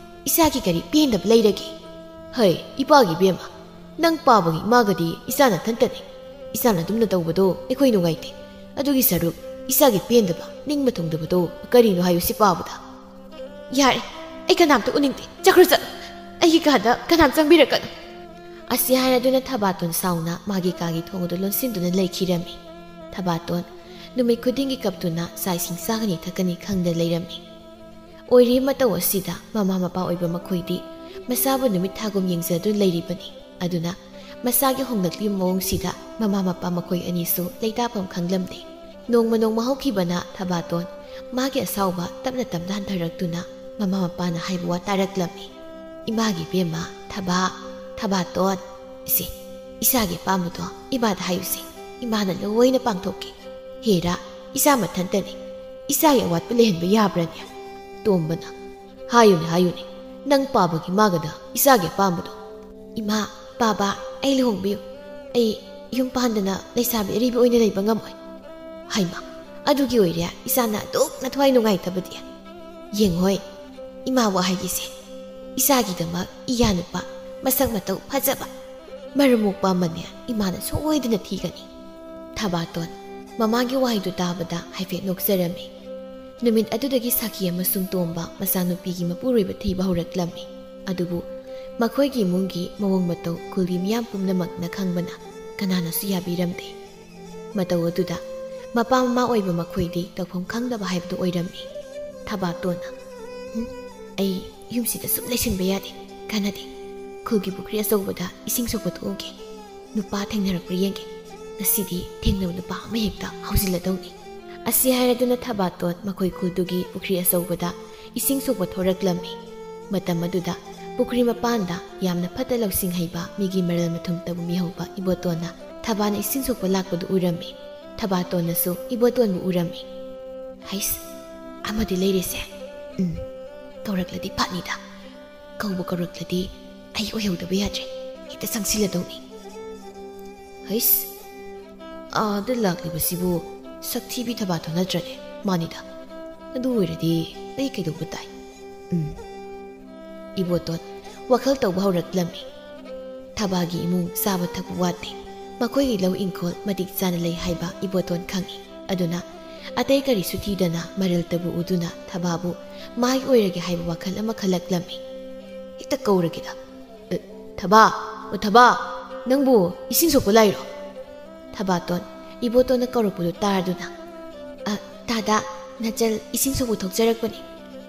ꯏꯆꯥꯒꯤ ꯀꯔꯤ ꯄꯦꯟꯗꯕ ꯂꯩꯔꯒꯦ? ꯍꯩ, ꯏꯄꯥꯒꯤ ꯕꯦꯝꯃ, ꯅꯪ ꯄꯥꯕꯒꯤ ꯏꯃꯥꯒꯗꯤ ꯏꯆꯥ ꯅꯊꯟꯇꯅꯤ꯫ ꯏꯆꯥꯅ ꯑꯗꯨꯝꯅ ꯇꯧꯕꯗꯣ ꯑꯩꯈꯣꯏ ꯅꯨꯡꯉꯥꯏꯇꯦ꯫ ꯑꯗꯨꯒꯤ ꯁꯔꯨꯛ ꯏꯆꯥꯒꯤ ꯄꯦꯟꯗꯕ, ꯅꯤꯡꯕ ꯊꯨꯡꯗꯕꯗꯣ ꯀꯔꯤꯅꯣ ꯍꯥꯏꯌꯨ ꯁꯤ ꯄꯥꯕꯗ꯫ ꯌꯥꯔꯦ, ꯑꯩ ꯀꯅꯥꯝꯇ ꯎꯅꯤꯡꯗꯦ꯫ ꯆꯠꯈ꯭ꯔꯣ ꯆꯠꯂꯣ꯫ ꯑꯩꯒꯤ ꯀꯥꯗ ꯀꯅꯥꯝ ꯆꯪꯕꯤꯔꯛꯀꯅꯨ꯫ ꯑꯁꯤ ꯍꯥꯏꯔꯗꯨꯅ ꯊꯕꯥꯇꯣꯟ ꯁꯥꯎꯅ ꯃꯥꯒꯤ ꯀꯥꯒꯤ ꯊꯣꯡ ꯑꯗꯨ ꯂꯣꯟꯁꯤꯟꯗꯨꯅ ꯂꯩꯈꯤꯔꯝꯃꯤ꯫ ꯊꯕꯥꯇꯣꯟ ꯅꯨꯃꯤꯠ ꯈꯨꯗꯤꯡꯒꯤ ꯀꯞꯇꯨꯅ ꯆꯥꯛ ꯏꯁꯤꯡ ꯆꯥꯒꯅꯤ ꯊꯛꯀꯅꯤ ꯈꯪꯗ ꯂꯩꯔꯝꯃꯤ꯫ ꯑꯣꯏꯔꯤ ꯃꯇꯧ ꯑꯁꯤꯗ ꯃꯃꯥ ꯃꯄꯥ ꯑꯣꯏꯕ ꯃꯈꯣꯏꯗꯤ ꯃꯆꯥꯕꯨ ꯅꯨꯃꯤꯠ ꯊꯥꯒꯨꯝ ꯌꯦꯡꯖꯗꯨꯅ ꯂꯩꯔꯤꯕꯅꯤ꯫ ꯑꯗꯨꯅ ꯃꯆꯥꯒꯤ ꯍꯣꯡꯂꯛꯂꯤꯕ ꯃꯑꯣꯡꯁꯤꯗ ꯃꯃꯥ ꯃꯄꯥ ꯃꯈꯣꯏ ꯑꯅꯤꯁꯨ ꯂꯩꯇꯥꯐꯝ ꯈꯪꯂꯝꯗꯦ꯫ ꯅꯣꯡꯃ ꯅꯣꯡꯃ ꯍꯧꯈꯤꯕꯅ ꯊꯕꯥꯇꯣꯟ ꯃꯥꯒꯤ ꯑꯁꯥꯎꯕ ꯇꯞꯅ ꯇꯞꯅ ꯍꯟꯊꯔꯛꯇꯨꯅ ꯃꯃꯥ ꯃꯄꯥꯅ ꯍꯥꯏꯕ ꯋꯥ ꯇꯥꯔꯛꯂꯝꯃꯤ꯫ ꯏꯃꯥꯒꯤ ꯕꯦꯝꯃ, ꯊꯕꯥ, ꯊꯕꯥꯇꯣꯟ, ꯏꯆꯦ, ꯏꯆꯥꯒꯤ ꯑꯄꯥꯝꯕꯗꯣ ꯏꯃꯥꯗ ꯍꯥꯏꯌꯨꯁꯦ, ꯏꯃꯥꯅ ꯂꯣꯏꯅ ꯄꯥꯡꯊꯣꯛꯀꯦ꯫ ꯍꯦꯔꯥ, ꯏꯆꯥ ꯃꯊꯟꯇꯅꯤ, ꯏꯆꯥꯒꯤ ꯑꯋꯥꯠꯄ ꯂꯩꯍꯟꯕ ꯌꯥꯕ꯭ꯔꯅꯦ? ꯇꯣꯝꯕꯅ, ꯍꯥꯏꯌꯨꯅꯦ, ꯍꯥꯏꯌꯨꯅꯦ, ꯅꯪ ꯄꯥꯕꯒꯤ ꯃꯥꯒꯗ ꯏꯆꯥꯒꯤ ꯑꯄꯥꯝꯕꯗꯣ꯫ ꯏꯃꯥ, ꯄꯥꯕ, ꯑꯩ ꯂꯨꯍꯣꯡꯕꯤꯌꯨ꯫ ꯑꯩ ꯌꯨꯝ ꯄꯥꯟꯗꯅ ꯂꯩꯁꯥꯕꯤ ꯑꯔꯤꯕ ꯑꯣꯏꯅ ꯂꯩꯕ ꯉꯝꯃꯣꯏ꯫ ꯍꯩꯃ, ꯑꯗꯨꯒꯤ ꯑꯣꯏꯔꯦ ꯏꯆꯥꯅ ꯑꯗꯨꯛ ꯅꯊ꯭ꯋꯥꯏ ꯅꯨꯡꯉꯥꯏꯇꯕꯗꯤ꯫ ꯌꯦꯡꯉꯣꯏ, ꯏꯃꯥ ꯋꯥ ꯍꯥꯏꯒꯦꯁꯦ, ꯏꯆꯥꯒꯤꯗꯃꯛ ꯏꯌꯥ ꯅꯨꯄꯥ ꯃꯁꯛ ꯃꯇꯧ ꯐꯖꯕ ꯃꯔꯝ ꯃꯣꯛꯄ ꯑꯃꯅꯦ ꯏꯃꯥꯅ ꯁꯣꯏꯗꯅ ꯊꯤꯒꯅꯤ꯫ ꯊꯕꯥꯇꯣꯟ ꯃꯃꯥꯒꯤ ꯋꯥꯍꯩꯗꯨ ꯇꯥꯕꯗ ꯍꯥꯏꯐꯦꯠ ꯅꯣꯛꯆꯔꯝꯃꯤ꯫ ꯅꯨꯃꯤꯠ ꯑꯗꯨꯗꯒꯤ ꯁꯥꯈꯤ ꯑꯃꯁꯨꯡ ꯇꯣꯝꯕ ꯃꯆꯥꯅꯨꯄꯤꯒꯤ ꯃꯄꯨꯔꯣꯏꯕ ꯊꯤꯕ ꯍꯧꯔꯛꯂꯝꯃꯤ꯫ ꯑꯗꯨꯕꯨ ꯃꯈꯣꯏꯒꯤ ꯏꯃꯨꯡꯒꯤ ꯃꯑꯣꯡ ꯃꯇꯧ ꯈꯨꯜꯒꯤ ꯃꯤꯌꯥꯝ ꯄꯨꯝꯅꯃꯛꯅ ꯈꯪꯕꯅ ꯀꯅꯥꯅꯁꯨ ꯌꯥꯕꯤꯔꯝꯗꯦ꯫ ꯃꯇꯧ ꯑꯗꯨꯗ ꯃꯄꯥ ꯃꯃꯥ ꯑꯣꯏꯕ ꯃꯈꯣꯏꯗꯤ ꯇꯧꯐꯝ ꯈꯪꯗꯕ ꯍꯥꯏꯕꯗꯨ ꯑꯣꯏꯔꯝꯃꯤ꯫ ꯊꯕꯥꯇꯣꯟꯅ, "ꯍꯨꯝ, ꯑꯩ ꯌꯨꯝꯁꯤꯗ ꯁꯨꯝ ꯂꯩꯁꯤꯟꯕ ꯌꯥꯗꯦ, ꯀꯥꯟꯅꯗꯦ꯫ ꯈꯨꯜꯒꯤ ꯄꯨꯈ꯭ꯔꯤ ꯑꯆꯧꯕꯗ ꯏꯁꯤꯡ ꯁꯣꯛꯄ ꯊꯣꯛꯎꯒꯦ꯫ ꯅꯨꯄꯥ ꯊꯦꯡꯅꯔꯛꯄ꯭ꯔꯥ ꯌꯦꯡꯒꯦ꯫ ꯉꯁꯤꯗꯤ ꯊꯦꯡꯅꯕ ꯅꯨꯄꯥ ꯑꯃ ꯍꯦꯛꯇ ꯍꯧꯖꯤꯜꯂꯗꯧꯅꯤ"꯫ ꯑꯁꯤ ꯍꯥꯏꯔꯗꯨꯅ ꯊꯕꯥꯇꯣꯟ ꯃꯈꯣꯏ ꯈꯨꯜꯗꯨꯒꯤ ꯄꯨꯈ꯭ꯔꯤ ꯑꯆꯧꯕꯗ ꯏꯁꯤꯡ ꯁꯣꯛꯄ ꯊꯣꯔꯛꯂꯝꯃꯤ꯫ ꯃꯇꯝ ꯑꯗꯨꯗ ꯄꯨꯈ꯭ꯔꯤ ꯃꯄꯥꯟꯗ ꯌꯥꯝꯅ ꯐꯠꯇ ꯂꯧꯁꯤꯡ ꯍꯩꯕ ꯃꯤꯒꯤ ꯃꯔꯜ ꯃꯊꯨꯝ ꯇꯧꯕ ꯃꯤꯍꯧꯕ ꯏꯕꯣꯇꯣꯟꯅ ꯊꯕꯥꯅ ꯏꯁꯤꯡ ꯁꯣꯛꯄ ꯂꯥꯛꯄꯗꯨ ꯎꯔꯝꯃꯤ꯫ ꯊꯕꯥꯇꯣꯟꯅꯁꯨ ꯏꯕꯣꯇꯣꯟꯕꯨ ꯎꯔꯝꯃꯤ꯫ "ꯍꯩꯁ, ꯑꯃꯗꯤ ꯂꯩꯔꯦꯁꯦ꯫ ꯎꯝ, ꯀꯧꯔꯛꯂꯗꯤ ꯐꯅꯤꯗ꯫ ꯀꯧꯕ ꯀꯧꯔꯛꯂꯗꯤ ꯑꯩ ꯑꯣꯏꯍꯧꯗꯕ ꯌꯥꯗ꯭ꯔꯦ꯫ ꯍꯦꯛꯇ ꯆꯪꯁꯤꯜꯂꯗꯧꯅꯤ꯫ ꯍꯩꯁ, ꯑꯥꯗ ꯂꯥꯛꯂꯤꯕꯁꯤꯕꯨ ꯁꯛꯊꯤꯕꯤ ꯊꯕꯥꯇꯣꯟ ꯅꯠꯇ꯭ꯔꯅꯦ? ꯃꯥꯅꯤꯗ꯫ ꯑꯗꯨ ꯑꯣꯏꯔꯗꯤ ꯑꯩ ꯀꯩꯗꯧꯕ ꯇꯥꯏ? ꯎꯝ꯫" ꯏꯕꯣꯇꯣꯟ ꯋꯥꯈꯜ ꯇꯧꯕ ꯍꯧꯔꯛꯂꯝꯃꯤ꯫ ꯊꯕꯥꯒꯤ ꯏꯃꯨꯡ ꯆꯥꯕ ꯊꯛꯄ ꯋꯥꯠꯇꯦ꯫ ꯃꯈꯣꯏꯒꯤ ꯂꯧ ꯏꯪꯈꯣꯜ ꯃꯇꯤꯛ ꯆꯥꯅ ꯂꯩ ꯍꯥꯏꯕ ꯏꯕꯣꯇꯣꯟ ꯈꯪꯏ꯫ ꯑꯗꯨꯅ ꯑꯇꯩ ꯀꯔꯤꯁꯨ ꯊꯤꯗꯅ ꯃꯔꯜꯇꯕꯨ ꯎꯗꯨꯅ ꯊꯕꯥꯕꯨ ꯃꯥꯒꯤ ꯑꯣꯏꯔꯒꯦ ꯍꯥꯏꯕ ꯋꯥꯈꯜ ꯑꯃ ꯈꯜꯂꯛꯂꯝꯃꯤ꯫ "ꯍꯦꯛꯇ ꯀꯧꯔꯒꯦꯗ꯫ ꯑ, ꯊꯕꯥ, ꯑꯣ ꯊꯕꯥ, ꯅꯪꯕꯨ ꯏꯁꯤꯡ ꯁꯣꯛꯄ ꯂꯥꯛꯏꯔꯣ?" ꯊꯕꯥꯇꯣꯟ ꯏꯕꯣꯇꯣꯟꯅ ꯀꯧꯔꯛꯄꯗꯨ ꯇꯥꯔꯗꯨꯅ, "ꯑ, ꯇꯥꯗ, ꯅꯆꯜ ꯏꯁꯤꯡ ꯁꯣꯛꯄ ꯊꯣꯛꯆꯔꯛꯄꯅꯤ꯫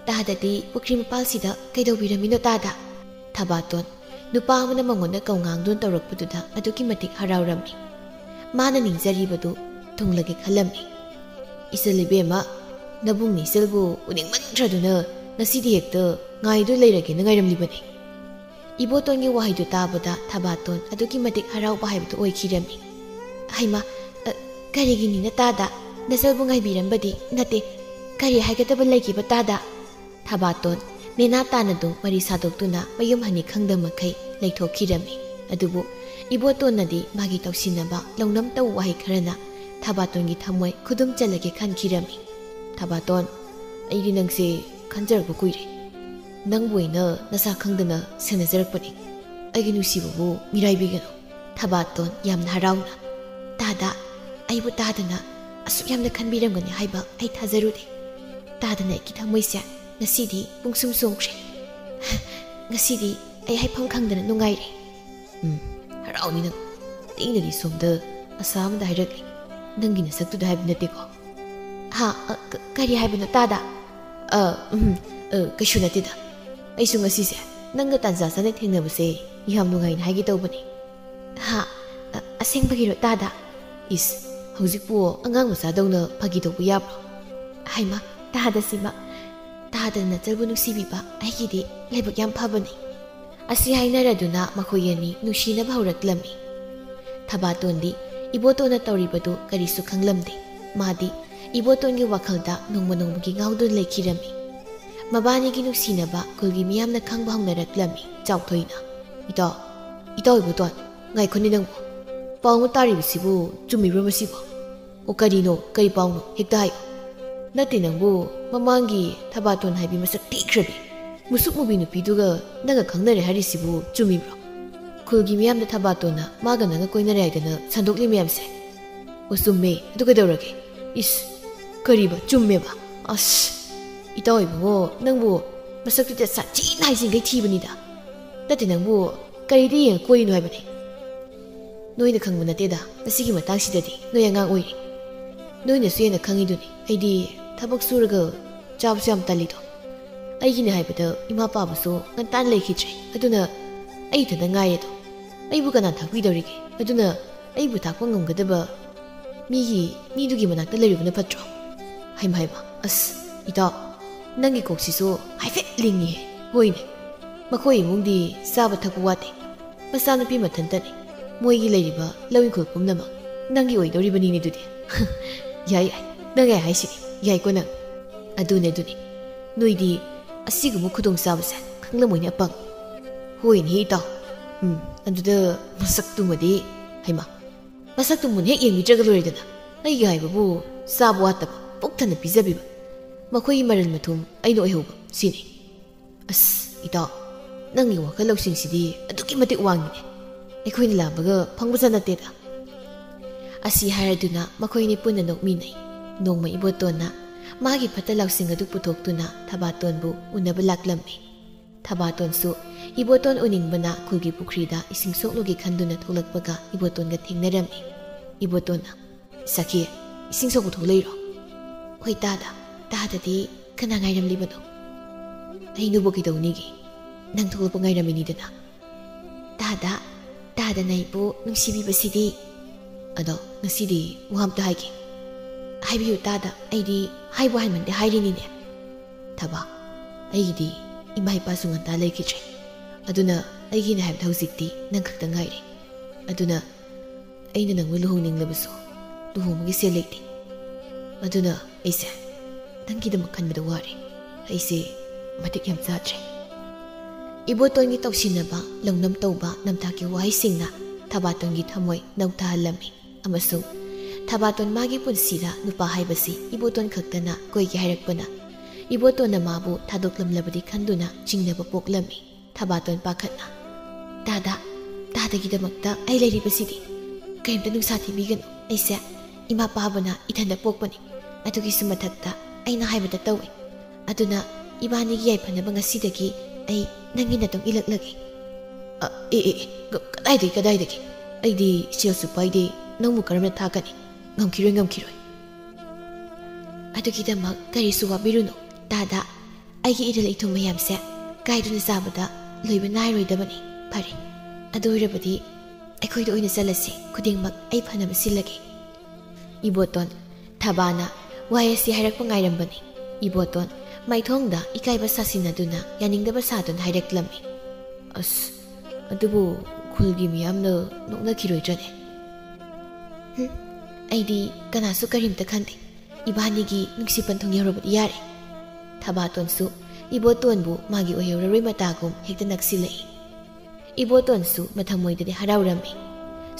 ꯇꯥꯗꯗꯤ ꯄꯨꯈ꯭ꯔꯤ ꯃꯄꯥꯜꯁꯤꯗ ꯀꯩꯗꯧꯕꯤꯔꯝꯃꯤꯅꯣ ꯇꯥꯗ?" ꯊꯕꯥꯇꯣꯟ ꯅꯨꯄꯥ ꯑꯃꯅ ꯃꯉꯣꯟꯗ ꯀꯧꯉꯥꯡꯗꯨꯅ ꯇꯧꯔꯛꯄꯗꯨꯗ ꯑꯗꯨꯛꯀꯤ ꯃꯇꯤꯛ ꯍꯔꯥꯎꯔꯝꯃꯤ꯫ ꯃꯥꯅ ꯅꯤꯡꯖꯔꯤꯕꯗꯨ ꯊꯨꯡꯂꯒꯦ ꯈꯜꯂꯝꯃꯤ꯫ "ꯏꯆꯜ ꯏꯕꯦꯝꯃ, ꯅꯕꯨꯡ ꯏꯆꯜꯕꯨ ꯎꯅꯤꯡꯃꯟꯈ꯭ꯔꯗꯨꯅ ꯉꯁꯤꯗꯤ ꯍꯦꯛꯇ ꯉꯥꯏꯗꯨ ꯂꯩꯔꯒꯦꯅ ꯉꯥꯏꯔꯝꯂꯤꯕꯅꯤ꯫" ꯏꯕꯣꯇꯣꯟꯒꯤ ꯋꯥꯍꯩꯗꯨ ꯇꯥꯕꯗ ꯊꯕꯥꯇꯣꯟ ꯑꯗꯨꯛꯀꯤ ꯃꯇꯤꯛ ꯍꯔꯥꯎꯕ ꯍꯥꯏꯕꯗꯨ ꯑꯣꯏꯈꯤꯔꯝꯃꯤ꯫ "ꯍꯩꯃꯥ, ꯑ, ꯀꯔꯤꯒꯤꯅꯤꯅ ꯇꯥꯗ? ꯅꯆꯜꯕꯨ ꯉꯥꯏꯕꯤꯔꯝꯕꯗꯤ ꯅꯠꯇꯦ꯫ ꯀꯔꯤ ꯍꯥꯏꯒꯗꯕ ꯂꯩꯈꯤꯕ ꯇꯥꯗ?" ꯊꯕꯥꯇꯣꯟ ꯅꯦꯅꯥ ꯇꯥꯅꯗꯨ ꯃꯔꯤ ꯁꯥꯗꯣꯛꯇꯨꯅ ꯃꯌꯨꯝ ꯍꯟꯅꯤ ꯈꯪꯗ ꯃꯈꯩ ꯂꯩꯊꯣꯛꯈꯤꯔꯝꯃꯤ꯫ ꯑꯗꯨꯕꯨ ꯏꯕꯣꯇꯣꯟꯅꯗꯤ ꯃꯥꯒꯤ ꯇꯧꯁꯤꯟꯅꯕ ꯂꯧꯅꯝ ꯇꯧ ꯋꯥꯍꯩ ꯈꯔꯅ ꯊꯕꯥꯇꯣꯟꯒꯤ ꯊꯃꯣꯏ ꯈꯨꯗꯨꯝ ꯆꯜꯂꯒꯦ ꯈꯟꯈꯤꯔꯝꯃꯤ꯫ "ꯊꯕꯥꯇꯣꯟ, ꯑꯩꯗꯤ ꯅꯪꯁꯦ ꯈꯟꯖꯔꯛꯄ ꯀꯨꯏꯔꯦ꯫ ꯅꯪꯕꯨ ꯑꯩꯅ ꯅꯁꯥ ꯈꯪꯗꯅ ꯁꯦꯟꯅꯖꯔꯛꯄꯅꯤ꯫ ꯑꯩꯒꯤ ꯅꯨꯡꯁꯤꯕꯕꯨ ꯃꯤꯔꯥꯏꯕꯤꯒꯅꯨ꯫" ꯊꯕꯥꯇꯣꯟ ꯌꯥꯝꯅ ꯍꯔꯥꯎꯅ, "ꯇꯥꯗ, ꯑꯩꯕꯨ ꯇꯥꯗꯅ ꯑꯁꯨꯛ ꯌꯥꯝꯅ ꯈꯟꯕꯤꯔꯝꯒꯅꯤ ꯍꯥꯏꯕ ꯑꯩ ꯊꯥꯖꯔꯨꯗꯦ꯫ ꯇꯥꯗꯅ ꯑꯩꯒꯤ ꯊꯃꯣꯏꯁꯦ ꯉꯁꯤꯗꯤ ꯄꯨꯡꯁꯨꯝ ꯆꯣꯡꯈ꯭ꯔꯦ꯫ ꯉꯁꯤꯗꯤ ꯑꯩ ꯍꯥꯏꯐꯝ ꯈꯪꯗꯅ ꯅꯨꯡꯉꯥꯏꯔꯦ꯫" "ꯎꯝ, ꯍꯔꯥꯎꯅꯤ ꯅꯪ꯫ ꯑꯩꯅꯗꯤ ꯁꯣꯝꯗ ꯑꯁꯥ ꯑꯃꯗ ꯍꯥꯏꯔꯛꯂꯤ꯫ ꯅꯪꯒꯤ ꯅꯁꯛꯇꯨꯗ ꯍꯥꯏꯕ ꯅꯠꯇꯦꯀꯣ?" "ꯍꯥ? ꯑ, ꯀ-, ꯀꯔꯤ ꯍꯥꯏꯕꯅꯣ ꯇꯥꯗ?" "ꯑ, ꯎꯝ, ꯑ, ꯀꯩꯁꯨ ꯅꯠꯇꯦꯗ꯫ ꯑꯩꯁꯨ ꯉꯁꯤꯁꯦ ꯅꯪꯒ ꯇꯥꯟꯖꯥ ꯆꯥꯅ ꯊꯦꯡꯅꯕꯁꯦ ꯌꯥꯝ ꯅꯨꯡꯉꯥꯏꯅ ꯍꯥꯏꯒꯦ ꯇꯧꯕꯅꯤ꯫" "ꯍꯥ? ꯑ, ꯑꯁꯦꯡꯕꯒꯤꯔꯣ ꯇꯥꯗ?" "ꯏꯁ, ꯍꯧꯖꯤꯛꯄꯨ ꯑꯉꯥꯡ ꯃꯆꯥꯗꯧꯅ ꯐꯥꯒꯤ ꯇꯧꯕ ꯌꯥꯕ꯭ꯔꯣ?" "ꯍꯩꯃꯥ, ꯇꯥꯗ ꯁꯤꯃ꯫ ꯇꯥꯗꯅ ꯅꯆꯜꯕꯨ ꯅꯨꯡꯁꯤꯕꯤꯕ ꯑꯩꯒꯤꯗꯤ ꯂꯥꯏꯕꯛ ꯌꯥꯝ ꯐꯕꯅꯤ꯫" ꯑꯁꯤ ꯍꯥꯏꯅꯔꯗꯨꯅ ꯃꯈꯣꯏ ꯑꯅꯤ ꯅꯨꯡꯁꯤꯅꯕ ꯍꯧꯔꯛꯂꯝꯃꯤ꯫ ꯊꯕꯥꯇꯣꯟꯗꯤ ꯏꯕꯣꯇꯣꯟꯅ ꯇꯧꯔꯤꯕꯗꯨ ꯀꯔꯤꯁꯨ ꯈꯪꯂꯝꯗꯦ꯫ ꯃꯥꯗꯤ ꯏꯕꯣꯇꯣꯟꯒꯤ ꯋꯥꯈꯜꯗ ꯅꯣꯡꯃ ꯅꯣꯡꯃꯒꯤ ꯉꯥꯎꯗꯨꯅ ꯂꯩꯈꯤꯔꯝꯃꯤ꯫ ꯃꯕꯥꯅꯤꯒꯤ ꯅꯨꯡꯁꯤꯅꯕ ꯈꯨꯜꯒꯤ ꯃꯤꯌꯥꯝꯅ ꯈꯪꯕ ꯍꯧꯅꯔꯛꯂꯝꯃꯤ꯫ ꯆꯥꯎꯊꯣꯏꯅ, "ꯏꯇꯥꯎ, ꯏꯇꯥꯎ ꯏꯕꯣꯇꯣꯟ, ꯉꯥꯏꯈꯣꯅꯦ ꯅꯪꯕꯨ꯫ ꯄꯥꯎ ꯑꯃ ꯇꯥꯔꯤꯕꯁꯤꯕꯨ ꯆꯨꯝꯃꯤꯕ꯭ꯔꯣ ꯃꯁꯤꯕꯨ?" "ꯑꯣ, ꯀꯔꯤꯅꯣ? ꯀꯔꯤ ꯄꯥꯎꯅꯣ? ꯍꯦꯛꯇ ꯍꯥꯏꯌꯨ꯫" "ꯅꯠꯇꯦ ꯅꯪꯕꯨ, ꯃꯃꯥꯡꯒꯤ ꯊꯕꯥꯇꯣꯟ ꯍꯥꯏꯕꯤ ꯃꯁꯛ ꯊꯤꯈ꯭ꯔꯕꯤ, ꯃꯨꯁꯨꯛ ꯃꯨꯕꯤ ꯅꯨꯄꯤꯗꯨꯒ ꯅꯪꯒ ꯈꯪꯅꯔꯦ ꯍꯥꯏꯔꯤꯁꯤꯕꯨ ꯆꯨꯝꯃꯤꯕ꯭ꯔꯣ? ꯈꯨꯜꯒꯤ ꯃꯤꯌꯥꯝꯗ ꯊꯕꯥꯇꯣꯟꯅ ꯃꯥꯒ ꯅꯪꯒ ꯀꯣꯏꯅꯔꯦ ꯍꯥꯏꯗꯅ ꯁꯟꯗꯣꯛꯂꯤ ꯃꯌꯥꯝꯁꯦ?" "ꯑꯣ, ꯆꯨꯝꯃꯦ꯫ ꯑꯗꯨ ꯀꯩꯗꯧꯔꯒꯦ?" "ꯏꯁ, ꯀꯔꯤꯕ? ꯆꯨꯝꯃꯦꯕ? ꯑꯁ, ꯏꯇꯥꯎ ꯏꯕꯨꯡꯉꯣ, ꯅꯪꯕꯨ ꯃꯁꯛꯇꯨꯗ ꯁꯥꯊꯤꯅ ꯍꯥꯏꯖꯤꯟꯈꯩ ꯊꯤꯕꯅꯤꯗ꯫ ꯅꯠꯇꯦ ꯅꯪꯕꯨ, ꯀꯔꯤꯗ ꯌꯦꯡꯉ ꯀꯣꯏꯔꯤꯅꯣ ꯍꯥꯏꯕꯅꯦ?" "ꯅꯣꯏꯅ ꯈꯪꯕ ꯅꯠꯇꯦꯗ ꯃꯁꯤꯒꯤ ꯃꯇꯥꯡꯁꯤꯗꯗꯤ, ꯅꯣꯏ ꯑꯉꯥꯡ ꯑꯣꯏꯔꯤ꯫ ꯅꯣꯏꯅꯁꯨ ꯍꯦꯟꯅ ꯈꯪꯉꯤꯗꯨꯅꯤ, ꯑꯩꯗꯤ ꯊꯕꯛ ꯁꯨꯔꯒ ꯆꯥꯕꯁꯨ ꯌꯥꯝ ꯇꯜꯂꯤꯗꯣ꯫ ꯑꯩꯒꯤꯅꯦ ꯍꯥꯏꯕꯗ ꯏꯃꯥ ꯄꯥꯕꯁꯨ ꯉꯟꯇꯥꯅ ꯂꯩꯈꯤꯗ꯭ꯔꯦ, ꯑꯗꯨꯅ ꯑꯩ ꯏꯊꯟꯇ ꯉꯥꯏꯔꯦꯗꯣ꯫ ꯑꯩꯕꯨ ꯀꯅꯥ ꯊꯥꯛꯄꯤꯗꯧꯔꯤꯒꯦ? ꯑꯗꯨꯅ ꯑꯩꯕꯨ ꯊꯥꯛꯄ ꯉꯝꯒꯗꯕ ꯃꯤꯒꯤ, ꯃꯤꯗꯨꯒꯤ ꯃꯅꯥꯛꯇ ꯂꯩꯔꯨꯕꯅ ꯐꯠꯇ꯭ꯔꯣ?" ꯍꯩꯃ ꯍꯩꯃ, ꯑꯁ, ꯏꯇꯥꯎ, ꯅꯪꯒꯤ ꯀꯣꯛꯁꯤꯁꯨ ꯍꯥꯏꯐꯦꯠ ꯂꯤꯡꯉꯤꯍꯦ꯫ ꯍꯣꯏꯅꯦ, ꯃꯈꯣꯏ ꯏꯃꯨꯡꯗꯤ ꯆꯥꯕ ꯊꯛꯄ ꯋꯥꯠꯇꯦ꯫ ꯃꯆꯥꯅꯨꯄꯤ ꯃꯊꯟꯇꯅꯤ꯫ ꯃꯣꯏꯒꯤ ꯂꯩꯔꯤꯕ ꯂꯧ ꯏꯪꯈꯣꯜ ꯄꯨꯝꯅꯃꯛ ꯅꯪꯒꯤ ꯑꯣꯏꯗꯧꯔꯤꯕꯅꯤꯅꯦ ꯑꯗꯨꯗꯤ꯫ ꯌꯥꯏ, ꯌꯥꯏ, ꯅꯪ ꯌꯥꯏ ꯍꯥꯏꯁꯤꯗꯤ꯫ ꯌꯥꯏꯀꯣ ꯅꯪ? ꯑꯗꯨꯅꯦ, ꯑꯗꯨꯅꯦ꯫ ꯅꯣꯏꯗꯤ ꯑꯁꯤꯒꯨꯝꯕ ꯈꯨꯗꯣꯡꯆꯥꯕꯁꯦ ꯈꯪꯂꯝꯃꯣꯏꯅꯦ ꯑꯄꯪ꯫ ꯍꯣꯏꯅꯦ ꯏꯇꯥꯎ꯫ ꯎꯝ, ꯑꯗꯨꯗ ꯃꯁꯛꯇꯨꯃꯗꯤ, ꯍꯩꯃꯥ, ꯃꯁꯛꯇꯨ ꯃꯨꯟꯅ ꯍꯦꯛ ꯌꯦꯡꯕꯤꯗ꯭ꯔꯒ ꯂꯣꯏꯔꯦꯗꯅ꯫ ꯑꯩꯒꯤ ꯍꯥꯏꯕꯕꯨ ꯆꯥꯕ ꯋꯥꯠꯇꯕ, ꯄꯨꯛ ꯊꯟꯅ ꯄꯤꯖꯕꯤꯕ꯫ ꯃꯈꯣꯏꯒꯤ ꯃꯔꯜ ꯃꯊꯨꯝ ꯑꯩꯅ ꯑꯣꯏꯍꯧꯕ, ꯁꯤꯅꯤ꯫ ꯑꯁ, ꯏꯇꯥꯎ, ꯅꯪꯒꯤ ꯋꯥꯈꯜ ꯂꯧꯁꯤꯡꯁꯤꯗꯤ ꯑꯗꯨꯛꯀꯤ ꯃꯇꯤꯛ ꯋꯥꯡꯉꯤꯅꯦ꯫ ꯑꯩꯈꯣꯏꯅ ꯂꯥꯝꯕꯒ ꯐꯪꯕꯖꯥꯠ ꯅꯠꯇꯦꯗ꯫ ꯑꯁꯤ ꯍꯥꯏꯔꯗꯨꯅ ꯃꯈꯣꯏꯅꯤ ꯄꯨꯟꯅ ꯅꯣꯛꯃꯤꯟꯅꯩ꯫ ꯅꯣꯡꯃ ꯏꯕꯣꯇꯣꯟꯅ ꯃꯥꯒꯤ ꯐꯠꯇ ꯂꯥꯎꯁꯤꯡ ꯑꯗꯨ ꯄꯨꯊꯣꯛꯇꯨꯅ ꯊꯕꯥꯇꯣꯟꯕꯨ ꯎꯅꯕ ꯂꯥꯛꯂꯝꯃꯤ꯫ ꯊꯕꯥꯇꯣꯟꯁꯨ ꯏꯕꯣꯇꯣꯟ ꯎꯅꯤꯡꯕꯅ ꯈꯨꯜꯒꯤ ꯄꯨꯈ꯭ꯔꯤꯗ ꯏꯁꯤꯡ ꯁꯣꯛꯂꯨꯒꯦ ꯈꯟꯗꯨꯅ ꯊꯣꯛꯂꯛꯄꯒ ꯏꯕꯣꯇꯣꯟꯒ ꯊꯦꯡꯅꯔꯝꯃꯤ꯫ ꯏꯕꯣꯇꯣꯟꯅ, "ꯁꯈꯤ, ꯏꯁꯤꯡ ꯁꯣꯛꯄ ꯊꯣꯛꯂꯛꯏꯔꯣ?" "ꯍꯣꯏ ꯇꯥꯗ, ꯇꯥꯗꯗꯤ ꯀꯅꯥ ꯉꯥꯏꯔꯝꯂꯤꯕꯅꯣ?" "ꯑꯩꯅꯕꯨ ꯀꯩꯗꯧꯅꯤꯒꯦ? ꯅꯪ ꯊꯣꯛꯂꯛꯄ ꯉꯥꯏꯔꯝꯃꯤꯅꯤꯗꯅ꯫" "ꯇꯥꯗ, ꯇꯥꯗꯅ ꯑꯩꯕꯨ ꯅꯨꯡꯁꯤꯕꯤꯕꯁꯤꯗꯤ꯫" "ꯑꯗꯣ ꯉꯁꯤꯗꯤ ꯋꯥ ꯑꯝꯇ ꯍꯥꯏꯒꯦ꯫" "ꯍꯥꯏꯕꯤꯌꯨ ꯇꯥꯗ, ꯑꯩꯗꯤ ꯍꯥꯏꯕꯨ ꯍꯥꯏꯃꯟꯗꯦ ꯍꯥꯏꯔꯤꯅꯤꯅꯦ꯫" "ꯊꯕꯥ, ꯑꯩꯒꯤꯗꯤ ꯏꯃꯥ ꯏꯄꯥꯁꯨ ꯉꯟꯇꯥ ꯂꯩꯈꯤꯗ꯭ꯔꯦ꯫ ꯑꯗꯨꯅ ꯑꯩꯒꯤꯅꯦ ꯍꯥꯏꯕꯗ ꯍꯧꯖꯤꯛꯇꯤ ꯅꯪ ꯈꯛꯇ ꯉꯥꯏꯔꯦ꯫ ꯑꯗꯨꯅ ꯑꯩꯅ ꯅꯪꯕꯨ ꯂꯨꯍꯣꯡꯅꯤꯡꯂꯕꯁꯨ ꯂꯨꯍꯣꯡꯕꯒꯤ ꯁꯦꯜ ꯂꯩꯇꯦ꯫ ꯑꯗꯨꯅ ꯑꯩꯁꯦ ꯅꯪꯒꯤꯗꯃꯛ ꯈꯟꯕꯗ ꯋꯥꯔꯦ꯫ ꯑꯩꯁꯦ ꯃꯇꯤꯛ ꯌꯥꯝ ꯆꯥꯗ꯭ꯔꯦ꯫ ꯏꯕꯣꯇꯣꯟꯒꯤ ꯇꯧꯁꯤꯟꯅꯕ, ꯂꯧꯅꯝ ꯇꯧꯕ, ꯅꯝꯊꯥꯛꯀꯤ ꯋꯥꯍꯩꯁꯤꯡꯅ ꯊꯕꯥꯇꯣꯟꯒꯤ ꯊꯃꯣꯏ ꯅꯧꯊꯍꯜꯂꯝꯃꯤ꯫ ꯑꯃꯁꯨꯡ ꯊꯕꯥꯇꯣꯟ ꯃꯥꯒꯤ ꯄꯨꯟꯁꯤꯗ ꯅꯨꯄꯥ ꯍꯥꯏꯕꯁꯤ ꯏꯕꯣꯇꯣꯟ ꯈꯛꯇꯅ ꯀꯣꯏꯒꯦ ꯍꯥꯏꯔꯛꯄꯅ ꯏꯕꯣꯇꯣꯟꯅ ꯃꯥꯕꯨ ꯊꯥꯗꯣꯛꯂꯝꯂꯕꯗꯤ ꯈꯟꯗꯨꯅ ꯆꯤꯡꯅꯕ ꯄꯣꯛꯂꯝꯃꯤ꯫ ꯊꯕꯥꯇꯣꯟ ꯄꯥꯈꯠꯅ, "ꯇꯥꯗ, ꯇꯥꯗꯒꯤꯗꯃꯛꯇ ꯑꯩ ꯂꯩꯔꯤꯕꯁꯤꯗꯤ꯫ ꯀꯔꯤꯝꯇ ꯅꯨꯡꯁꯥ ꯊꯤꯕꯤꯒꯅꯨ꯫ ꯑꯩꯁꯦ ꯏꯃꯥ ꯄꯥꯕꯅ ꯏꯊꯟꯗ ꯄꯣꯛꯄꯅꯤ꯫ ꯑꯗꯨꯒꯤꯁꯨ ꯃꯊꯛꯇ ꯑꯩꯅ ꯍꯥꯏꯕꯗ ꯇꯧꯏ꯫ ꯑꯗꯨꯅ ꯏꯕꯥꯅꯤꯒꯤ ꯌꯥꯏꯐꯅꯕ ꯉꯁꯤꯗꯒꯤ ꯑꯩ ꯅꯪꯒꯤ ꯅꯇꯨꯡ ꯏꯜꯂꯛꯂꯒꯦ꯫" "ꯑ, ꯑꯦ, ꯑꯦ, ꯑꯦ, ꯀ-, ꯀꯗꯥꯏꯗꯒꯤ, ꯀꯗꯥꯏꯗꯒꯤ? ꯑꯩꯗꯤ ꯁꯦꯜꯁꯨ ꯄꯥꯏꯗꯦ, ꯅꯪꯕꯨ ꯀꯔꯝꯅ ꯊꯥꯛꯀꯅꯤ? ꯉꯝꯈꯤꯔꯣꯏ, ꯉꯝꯈꯤꯔꯣꯏ꯫" "ꯑꯗꯨꯒꯤꯗꯃꯛ ꯀꯔꯤꯁꯨ ꯋꯥꯕꯤꯔꯨꯅꯨ, ꯇꯥꯗ꯫ ꯑꯩꯒꯤ ꯏꯔꯤꯜ ꯏꯊꯨꯝ ꯃꯌꯥꯝꯁꯦ ꯀꯥꯏꯗꯨꯅ ꯆꯥꯕꯗ ꯂꯣꯏꯕ ꯅꯥꯏꯔꯣꯏꯗꯕꯅꯤ꯫ ꯐꯔꯦ, ꯑꯗꯨ ꯑꯣꯏꯔꯕꯗꯤ ꯑꯩꯈꯣꯏꯗ ꯑꯣꯏꯅ ꯆꯠꯂꯁꯤ, ꯈꯨꯗꯤꯡꯃꯛ ꯑꯩ ꯐꯅꯕ ꯁꯤꯜꯂꯒꯦ꯫" ꯏꯕꯣꯇꯣꯟ, ꯊꯕꯥꯅ ꯋꯥꯍꯩ ꯑꯁꯤ ꯍꯥꯏꯔꯛꯄ ꯉꯥꯏꯔꯝꯕꯅꯤ꯫ ꯏꯕꯣꯇꯣꯟ ꯃꯥꯏꯊꯣꯡꯗ ꯏꯀꯥꯏꯕ ꯁꯥꯁꯤꯟꯅꯗꯨꯅ ꯌꯥꯅꯤꯡꯗꯕ ꯁꯥꯗꯨꯅ ꯍꯥꯏꯔꯛꯂꯝꯃꯤ꯫ "ꯑꯁ, ꯑꯗꯨꯕꯨ ꯈꯨꯜꯒꯤ ꯃꯤꯌꯥꯝꯅ ꯅꯣꯛꯅꯈꯤꯔꯣꯏꯗ꯭ꯔꯅꯦ?" "ꯍꯨꯝ, ꯑꯩꯗꯤ ꯀꯅꯥꯁꯨ ꯀꯔꯤꯝꯇ ꯈꯟꯗꯦ꯫ ꯏꯕꯥꯅꯤꯒꯤ ꯅꯨꯡꯁꯤ ꯄꯟꯊꯨꯡ ꯌꯧꯔꯕꯗꯤ ꯌꯥꯔꯦ꯫" ꯊꯕꯥꯇꯣꯟꯁꯨ ꯏꯕꯣꯇꯣꯟꯕꯨ ꯃꯥꯒꯤ ꯑꯣꯏꯍꯧꯔꯔꯣꯏ ꯃꯇꯥꯒꯨꯝ ꯍꯦꯛꯇ ꯅꯛꯁꯤꯜꯂꯛꯏ꯫ ꯏꯕꯣꯇꯣꯟꯁꯨ ꯃꯊꯃꯣꯏꯗꯗꯤ ꯍꯔꯥꯎꯔꯝꯃꯤ꯫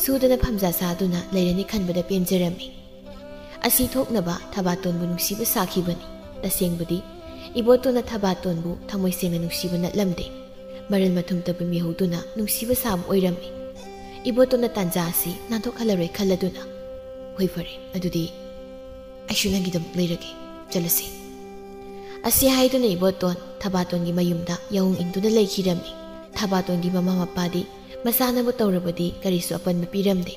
ꯁꯨꯗꯅ ꯐꯝꯖꯥ ꯁꯥꯗꯨꯅ ꯂꯩꯔꯅꯤ ꯈꯟꯕꯗ ꯄꯦꯟꯖꯔꯝꯃꯤ꯫ ꯑꯁꯤ ꯊꯣꯛꯅꯕ ꯊꯕꯥꯇꯣꯟꯕꯨ ꯅꯨꯡꯁꯤꯕ ꯁꯥꯈꯤꯕꯅꯤ꯫ ꯇꯁꯦꯡꯕꯗꯤ ꯏꯕꯣꯇꯣꯟꯅ ꯊꯕꯥꯇꯣꯟꯕꯨ ꯊꯃꯣꯏ ꯁꯦꯡꯅ ꯅꯨꯡꯁꯤꯕ ꯅꯠꯂꯝꯗꯦ꯫ ꯃꯔꯜ ꯃꯊꯨꯝ ꯇꯞꯄ ꯃꯤꯍꯧꯗꯨꯅ ꯅꯨꯡꯁꯤꯕ ꯁꯥꯕ ꯑꯣꯏꯔꯝꯃꯤ꯫ ꯏꯕꯣꯇꯣꯟꯅ ꯇꯥꯟꯖꯥ ꯑꯁꯤ ꯅꯥꯟꯊꯣꯛꯍꯜꯂꯔꯣꯏ ꯈꯜꯂꯗꯨꯅ, "ꯍꯣꯏ, ꯐꯔꯦ, ꯑꯗꯨꯗꯤ ꯑꯩꯁꯨ ꯅꯪꯒꯤꯗꯃꯛ ꯂꯩꯔꯒꯦ꯫ ꯆꯠꯂꯁꯤ꯫" ꯑꯁꯤ ꯍꯥꯏꯗꯨꯅ ꯏꯕꯣꯇꯣꯟ ꯊꯕꯥꯇꯣꯟꯒꯤ ꯃꯌꯨꯝꯗ ꯌꯥꯍꯣꯡ ꯏꯟꯗꯨꯅ ꯂꯩꯈꯤꯔꯝꯃꯤ꯫ ꯊꯕꯥꯇꯣꯟꯒꯤ ꯃꯃꯥ ꯃꯄꯥꯗꯤ ꯃꯆꯥꯅꯕꯨ ꯇꯧꯔꯕꯗꯤ ꯀꯔꯤꯁꯨ ꯑꯄꯟꯕ ꯄꯤꯔꯝꯗꯦ꯫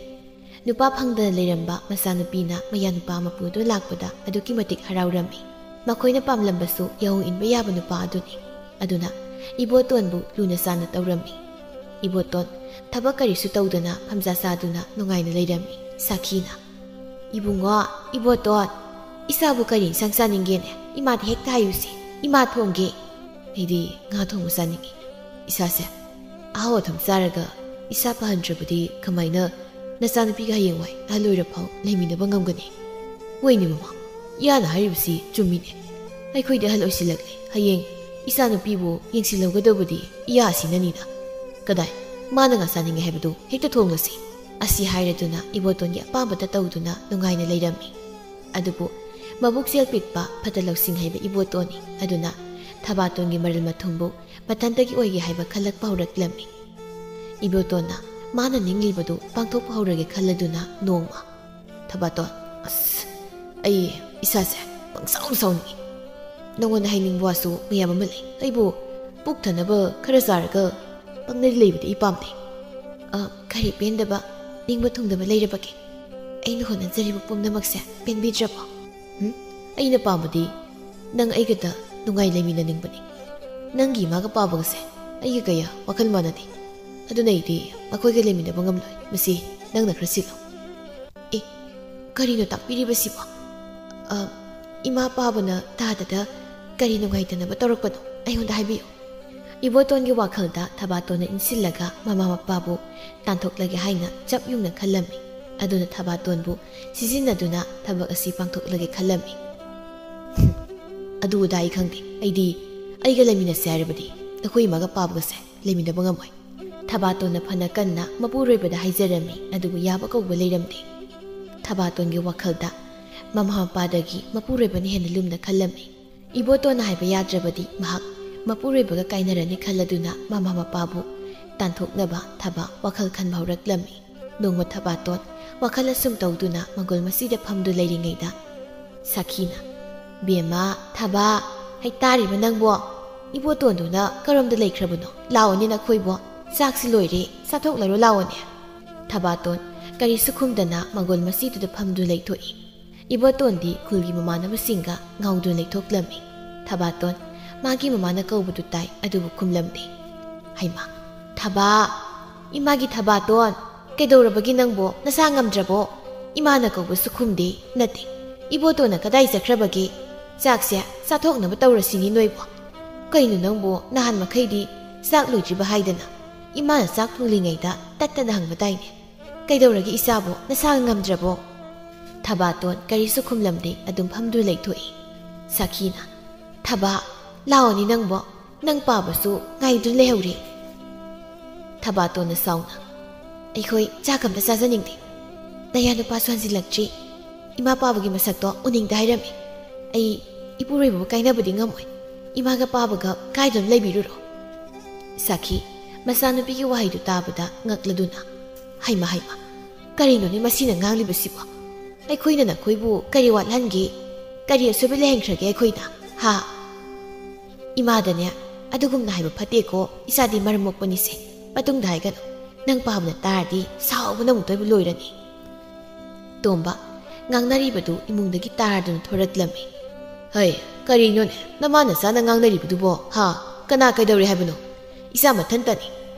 ꯅꯨꯄꯥ ꯐꯪꯗꯅ ꯂꯩꯔꯝꯕ ꯃꯆꯥꯅꯨꯄꯤꯅ ꯃꯌꯥ ꯅꯨꯄꯥ ꯑꯃ ꯄꯨꯗꯨꯅ ꯂꯥꯛꯄꯗ ꯑꯗꯨꯛꯀꯤ ꯃꯇꯤꯛ ꯍꯔꯥꯎꯔꯝꯃꯤ꯫ ꯃꯈꯣꯏꯅ ꯄꯥꯝꯂꯝꯕꯁꯨ ꯌꯥꯍꯣꯡ ꯏꯟꯕ ꯌꯥꯕ ꯅꯨꯄꯥ ꯑꯗꯨꯅꯤ꯫ ꯑꯗꯨꯅ ꯏꯕꯣꯇꯣꯟꯕꯨ ꯂꯨꯅ ꯆꯥꯟꯅ ꯇꯧꯔꯝꯃꯤ꯫ ꯏꯕꯣꯇꯣꯟ ꯊꯕꯛ ꯀꯔꯤꯁꯨ ꯇꯧꯗꯅ ꯐꯝꯖꯥ ꯆꯥꯗꯨꯅ ꯅꯨꯡꯉꯥꯏꯅ ꯂꯩꯔꯝꯃꯤ꯫ ꯁꯥꯈꯤꯅ, "ꯏꯕꯨꯡꯉꯣ, ꯏꯕꯣꯇꯣꯟ, ꯏꯆꯥꯕꯨ ꯀꯔꯤ ꯏꯟꯁꯥꯡ ꯆꯥꯅꯤꯡꯒꯦꯅꯦ? ꯏꯃꯥꯗ ꯍꯦꯛꯇ ꯍꯥꯏꯌꯨꯁꯦ꯫ ꯏꯃꯥ ꯊꯣꯡꯒꯦ꯫" "ꯑꯩꯗꯤ ꯉꯥ ꯊꯣꯡꯕ ꯆꯥꯅꯤꯡꯉꯤ꯫" ꯏꯁꯥꯁꯦ ꯑꯍꯥꯎ ꯑꯊꯨꯝ ꯆꯥꯔꯒ ꯏꯁꯥ ꯐꯍꯟꯗ꯭ꯔꯕꯗꯤ ꯀꯃꯥꯏꯅ ꯅꯆꯥꯅꯨꯄꯤꯒ ꯍꯌꯦꯡꯋꯥꯏ ꯑꯍꯜ ꯑꯣꯏꯔꯐꯥꯎ ꯂꯩꯃꯤꯟꯅꯕ ꯉꯝꯒꯅꯤ? ꯍꯣꯏꯅꯦ ꯃꯃꯥ, ꯏꯌꯥꯅ ꯍꯥꯏꯔꯤꯕꯁꯤ ꯆꯨꯝꯃꯤꯅꯦ꯫ ꯑꯩꯈꯣꯏꯗꯤ ꯑꯍꯜ ꯑꯣꯏꯁꯤꯜꯂꯛꯂꯦ꯫ ꯍꯌꯦꯡ ꯏꯆꯥꯅꯨꯄꯤꯕꯨ ꯌꯦꯡꯁꯤꯜꯍꯧꯒꯗꯧꯕꯗꯤ ꯏꯌꯥ ꯑꯁꯤꯅꯅꯤꯅ꯫ ꯀꯗꯥꯏ, ꯃꯥꯅ ꯉꯥ ꯆꯥꯅꯤꯡꯉꯦ ꯍꯥꯏꯕꯗꯨ ꯍꯦꯛꯇ ꯊꯣꯡꯂꯁꯤ꯫ ꯑꯁꯤ ꯍꯥꯏꯔꯗꯨꯅ ꯏꯕꯣꯇꯣꯟꯒꯤ ꯑꯄꯥꯝꯕꯇ ꯇꯧꯗꯨꯅ ꯅꯨꯡꯉꯥꯏꯅ ꯂꯩꯔꯝꯃꯤ꯫ ꯑꯗꯨꯕꯨ ꯃꯕꯨꯛꯆꯦꯜ ꯄꯤꯛꯄ, ꯐꯠꯇ ꯂꯧꯁꯤꯡ ꯍꯩꯕ ꯏꯕꯣꯇꯣꯟꯅꯤ꯫ ꯑꯗꯨꯅ ꯊꯕꯥꯇꯣꯟꯒꯤ ꯃꯔꯜ ꯃꯊꯨꯝꯕꯨ ꯃꯊꯟꯇꯒꯤ ꯑꯣꯏꯒꯦ ꯍꯥꯏꯕ ꯈꯜꯂꯛꯄ ꯍꯧꯔꯛꯂꯝꯃꯤ꯫ ꯏꯕꯣꯇꯣꯟꯅ ꯃꯥꯅ ꯅꯤꯡꯂꯤꯕꯗꯨ ꯄꯥꯡꯊꯣꯛꯄ ꯍꯧꯔꯒꯦ ꯈꯜꯂꯗꯨꯅ ꯅꯣꯡꯃ, "ꯊꯕꯥꯇꯣꯟ, ꯑꯁ, ꯑꯩ ꯏꯁꯥꯁꯦ ꯄꯪꯁꯥꯎ ꯁꯥꯎꯅꯤꯡꯉꯤ꯫ ꯅꯉꯣꯟꯗ ꯍꯥꯏꯅꯤꯡꯕ ꯋꯥꯁꯨ ꯃꯌꯥꯝ ꯑꯃ ꯂꯩ꯫ ꯑꯩꯕꯨ ꯄꯨꯛ ꯊꯟꯅꯕ ꯈꯔ ꯆꯥꯔꯒ ꯄꯪꯂꯩ ꯂꯩꯕꯗꯤ ꯑꯩ ꯄꯥꯝꯗꯦ꯫ ꯑ, ꯀꯔꯤ ꯄꯦꯟꯗꯕ, ꯅꯤꯡꯕ ꯊꯨꯡꯗꯕ ꯂꯩꯔꯕꯒꯦ? ꯑꯩꯅ ꯍꯣꯠꯅꯖꯔꯤꯕ ꯄꯨꯝꯅꯃꯛꯁꯦ ꯄꯦꯟꯕꯤꯗ꯭ꯔꯕꯣ? ꯎꯝ? ꯑꯩꯅ ꯄꯥꯝꯕꯗꯤ ꯅꯪ ꯑꯩꯒꯇ ꯅꯨꯡꯉꯥꯏ ꯂꯩꯃꯤꯟꯅꯅꯤꯡꯕꯅꯤ꯫ ꯅꯪꯒꯤ ꯏꯃꯥꯒ ꯄꯥꯕꯒꯁꯦ ꯑꯩꯒ ꯀꯌꯥ ꯋꯥꯈꯜ ꯃꯥꯟꯅꯗꯦ꯫ ꯑꯗꯨꯅ ꯑꯩꯗꯤ ꯃꯈꯣꯏꯒ ꯂꯩꯃꯤꯟꯅꯕ ꯉꯝꯂꯣꯏ꯫ ꯃꯁꯤ ꯅꯪꯅ ꯈꯔ ꯁꯤꯜꯂꯣ꯫" "ꯑꯦ, ꯀꯔꯤꯅꯣ ꯇꯥꯛꯄꯤꯔꯤꯕꯁꯤꯕꯣ? ꯑ, ꯏꯃꯥ ꯄꯥꯕꯅ ꯇꯥꯗꯗ ꯀꯔꯤ ꯅꯨꯡꯉꯥꯏꯇꯅꯕ ꯇꯧꯔꯛꯄꯅꯣ? ꯑꯩꯉꯣꯟꯗ ꯍꯥꯏꯕꯤꯌꯨ꯫" ꯏꯕꯣꯇꯣꯟꯒꯤ ꯋꯥꯈꯜꯗ ꯊꯕꯥꯇꯣꯟꯅ ꯏꯟꯁꯤꯜꯂꯒ ꯃꯃꯥ ꯃꯄꯥꯕꯨ ꯇꯥꯟꯊꯣꯛꯂꯒꯦ ꯍꯥꯏꯅ ꯆꯞ ꯌꯨꯡꯅ ꯈꯜꯂꯝꯃꯤ꯫ ꯑꯗꯨꯅ ꯊꯕꯥꯇꯣꯟꯕꯨ ꯁꯤꯖꯤꯟꯅꯗꯨꯅ ꯊꯕꯛ ꯑꯁꯤ ꯄꯥꯡꯊꯣꯛꯂꯒꯦ ꯈꯜꯂꯝꯃꯤ꯫ "ꯑꯗꯨ ꯑꯗꯥ ꯑꯩ ꯈꯪꯗꯦ꯫ ꯑꯩꯗꯤ ꯑꯩꯒ ꯂꯩꯃꯤꯟꯅꯁꯦ ꯍꯥꯏꯔꯕꯗꯤ ꯑꯩꯈꯣꯏ ꯏꯃꯥꯒ ꯄꯥꯕꯒꯁꯦ ꯂꯩꯃꯤꯟꯅꯕ ꯉꯝꯃꯣꯏ꯫" ꯊꯕꯥꯇꯣꯟꯅ ꯐꯅ ꯀꯟꯅ ꯃꯄꯨꯔꯣꯏꯕꯗ ꯍꯥꯏꯖꯔꯝꯃꯤ, ꯑꯗꯨꯕꯨ ꯌꯥꯕ ꯀꯧꯕ ꯂꯩꯔꯝꯗꯦ꯫ ꯊꯕꯥꯇꯣꯟꯒꯤ ꯋꯥꯈꯜꯗ ꯃꯃꯥ ꯃꯄꯥꯗꯒꯤ ꯃꯄꯨꯔꯣꯏꯕꯅ ꯍꯦꯟꯅ ꯂꯨꯝꯅ ꯈꯜꯂꯝꯃꯤ꯫ ꯏꯕꯣꯇꯣꯟꯅ ꯍꯥꯏꯕ ꯌꯥꯗ꯭ꯔꯕꯗꯤ ꯃꯍꯥꯛ ꯃꯄꯨꯔꯣꯏꯕꯒ ꯀꯥꯏꯅꯔꯅꯤ ꯈꯜꯂꯗꯨꯅ ꯃꯃꯥ ꯃꯄꯥꯕꯨ ꯇꯥꯟꯊꯣꯛꯅꯕ ꯊꯕꯛ ꯋꯥꯈꯜ ꯈꯟꯕ ꯍꯧꯔꯛꯂꯝꯃꯤ꯫ ꯅꯣꯡꯃ ꯊꯕꯥꯇꯣꯟ ꯋꯥꯈꯜ ꯑꯁꯨꯝ ꯇꯧꯗꯨꯅ ꯃꯪꯒꯣꯜ ꯃꯁꯤꯗ ꯐꯝꯗꯨ ꯂꯩꯔꯤꯉꯩꯗ ꯁꯥꯈꯤꯅ, "ꯕꯦꯝꯃ, ꯊꯕꯥ, ꯍꯩ ꯇꯥꯔꯤꯕ ꯅꯪꯕꯣ? ꯏꯕꯣꯇꯣꯟꯗꯨꯅ ꯀꯔꯣꯝꯗ ꯂꯩꯈ꯭ꯔꯕꯅꯣ? ꯂꯥꯛꯑꯣꯅꯦ ꯅꯈꯣꯏꯕꯣ, ꯆꯥꯛꯁꯤ ꯂꯣꯏꯔꯦ, ꯆꯥꯊꯣꯛꯂꯔꯣ ꯂꯥꯛꯑꯣꯅꯦ꯫" ꯊꯕꯥꯇꯣꯟ ꯀꯔꯤꯁꯨ ꯈꯨꯝꯗꯅ ꯃꯪꯒꯣꯜ ꯃꯁꯤꯗꯨꯗ ꯐꯝꯗꯨ ꯂꯩꯊꯣꯛꯏ꯫ ꯏꯕꯣꯇꯣꯟꯗꯤ ꯈꯨꯜꯒꯤ ꯃꯃꯥꯟꯅꯕꯁꯤꯡꯒ ꯉꯥꯎꯗꯨꯅ ꯂꯩꯊꯣꯛꯂꯝꯃꯤ꯫ ꯊꯕꯥꯇꯣꯟ ꯃꯥꯒꯤ ꯃꯃꯥꯅ ꯀꯧꯕꯗꯨ ꯇꯥꯏ, ꯑꯗꯨꯕꯨ ꯈꯨꯝꯂꯝꯗꯦ꯫ "ꯍꯩꯃꯥ, ꯊꯕꯥ, ꯏꯃꯥꯒꯤ ꯊꯕꯥꯇꯣꯟ, ꯀꯩꯗꯧꯔꯕꯒꯦ ꯅꯪꯕꯣ? ꯅꯁꯥ ꯉꯝꯗ꯭ꯔꯕꯣ? ꯏꯃꯥꯅ ꯀꯧꯕꯁꯨ ꯈꯨꯝꯗꯦ, ꯅꯠꯇꯦ, ꯏꯕꯣꯇꯣꯟꯅ ꯀꯗꯥꯏ ꯆꯠꯈ꯭ꯔꯕꯒꯦ? ꯆꯥꯛꯁꯦ ꯆꯥꯊꯣꯛꯅꯕ ꯇꯧꯔꯁꯤꯅꯤ ꯅꯣꯏꯕꯣ꯫ ꯀꯩꯅꯣ ꯅꯪꯕꯣ, ꯅꯍꯥꯟ ꯃꯈꯩꯗꯤ ꯆꯥꯛ ꯂꯣꯏꯗ꯭ꯔꯤꯕ ꯍꯥꯏꯗꯅ ꯏꯃꯥꯅ ꯆꯥꯛ ꯊꯣꯡꯂꯤꯉꯩꯗ ꯇꯠꯇꯅ ꯍꯪꯕ ꯇꯥꯏꯅꯦ꯫ "ꯀꯩꯗꯧꯔꯒꯦ ꯏꯆꯥꯕꯣ? ꯅꯁꯥꯒ ꯉꯝꯗ꯭ꯔꯕꯣ?" ꯊꯕꯥꯇꯣꯟ ꯀꯔꯤꯁꯨ ꯈꯨꯝꯂꯝꯗꯦ, ꯑꯗꯨꯝ ꯐꯝꯗꯨꯅ ꯂꯩꯊꯣꯛꯏ꯫ ꯁꯥꯈꯤꯅ, "ꯊꯕꯥ, ꯂꯥꯛꯑꯣꯅꯦ ꯅꯪꯕꯣ, ꯅꯪ ꯄꯥꯕꯁꯨ ꯉꯥꯏꯗꯨꯅ ꯂꯩꯍꯧꯔꯦ꯫" ꯊꯕꯥꯇꯣꯟꯅ ꯁꯥꯎꯅ, "ꯑꯩꯈꯣꯏ ꯆꯥꯛ ꯑꯝꯇ ꯆꯥꯖꯅꯤꯡꯗꯦ꯫ ꯅꯌꯥ ꯅꯨꯄꯥꯁꯨ ꯍꯟꯖꯤꯜꯂꯛꯇ꯭ꯔꯤ꯫ ꯏꯃꯥ ꯄꯥꯕꯒꯤ ꯃꯁꯛꯇꯣ ꯎꯅꯤꯡꯗꯦ ꯍꯥꯏꯔꯝꯃꯤ꯫ ꯑꯩ ꯏꯄꯨꯔꯣꯏꯕꯕꯨ ꯀꯥꯏꯅꯕꯗꯤ ꯉꯝꯃꯣꯏ꯫ ꯏꯃꯥꯒ ꯄꯥꯕꯒ ꯀꯥꯏꯗꯨꯅ ꯂꯩꯕꯤꯔꯨꯔꯣ꯫" ꯁꯥꯈꯤ ꯃꯆꯥꯅꯨꯄꯤꯒꯤ ꯋꯥꯍꯩꯗꯨ ꯇꯥꯕꯗ ꯉꯛꯂꯗꯨꯅ, "ꯍꯩꯃ, ꯍꯩꯃ, ꯀꯔꯤꯅꯣꯅꯦ ꯃꯁꯤꯅ ꯉꯥꯡꯂꯤꯕꯁꯤꯕꯣ? ꯑꯩꯈꯣꯏꯅ ꯅꯈꯣꯏꯕꯨ ꯀꯔꯤ ꯋꯥꯠꯍꯟꯒꯦ? ꯀꯔꯤ ꯑꯁꯣꯏꯕ ꯂꯩꯍꯟꯈ꯭ꯔꯒꯦ ꯑꯩꯈꯣꯏꯅ? ꯍꯥ? ꯏꯃꯥꯗꯅꯦ ꯑꯗꯨꯒꯨꯝꯅ ꯍꯥꯏꯕ ꯐꯠꯇꯦꯀꯣ, ꯏꯆꯥꯗꯤ ꯃꯔꯝ ꯃꯣꯛꯄꯅꯤꯁꯦ꯫ ꯃꯇꯨꯡꯗ ꯍꯥꯏꯒꯅꯨ꯫ ꯅꯪ ꯄꯥꯕꯅ ꯇꯥꯔꯗꯤ ꯁꯥꯎꯕꯅ ꯑꯃꯨꯛꯇꯣꯏꯕ ꯂꯣꯏꯔꯅꯤ꯫" ꯇꯣꯝꯕ ꯉꯥꯡꯅꯔꯤꯕꯗꯨ ꯏꯃꯨꯡꯗꯒꯤ ꯇꯥꯔꯗꯨꯅ ꯊꯣꯔꯛꯂꯝꯃꯤ꯫ "ꯍꯩ, ꯀꯔꯤꯅꯣꯅꯦ ꯅꯃꯥ ꯅꯆꯥꯅ ꯉꯥꯡꯅꯔꯤꯕꯗꯨꯕꯣ? ꯍꯥ? ꯀꯅꯥ ꯀꯩꯗꯧꯔꯦ ꯍꯥꯏꯕꯅꯣ? ꯏꯆꯥ ꯃꯊꯟꯇꯅꯤ꯫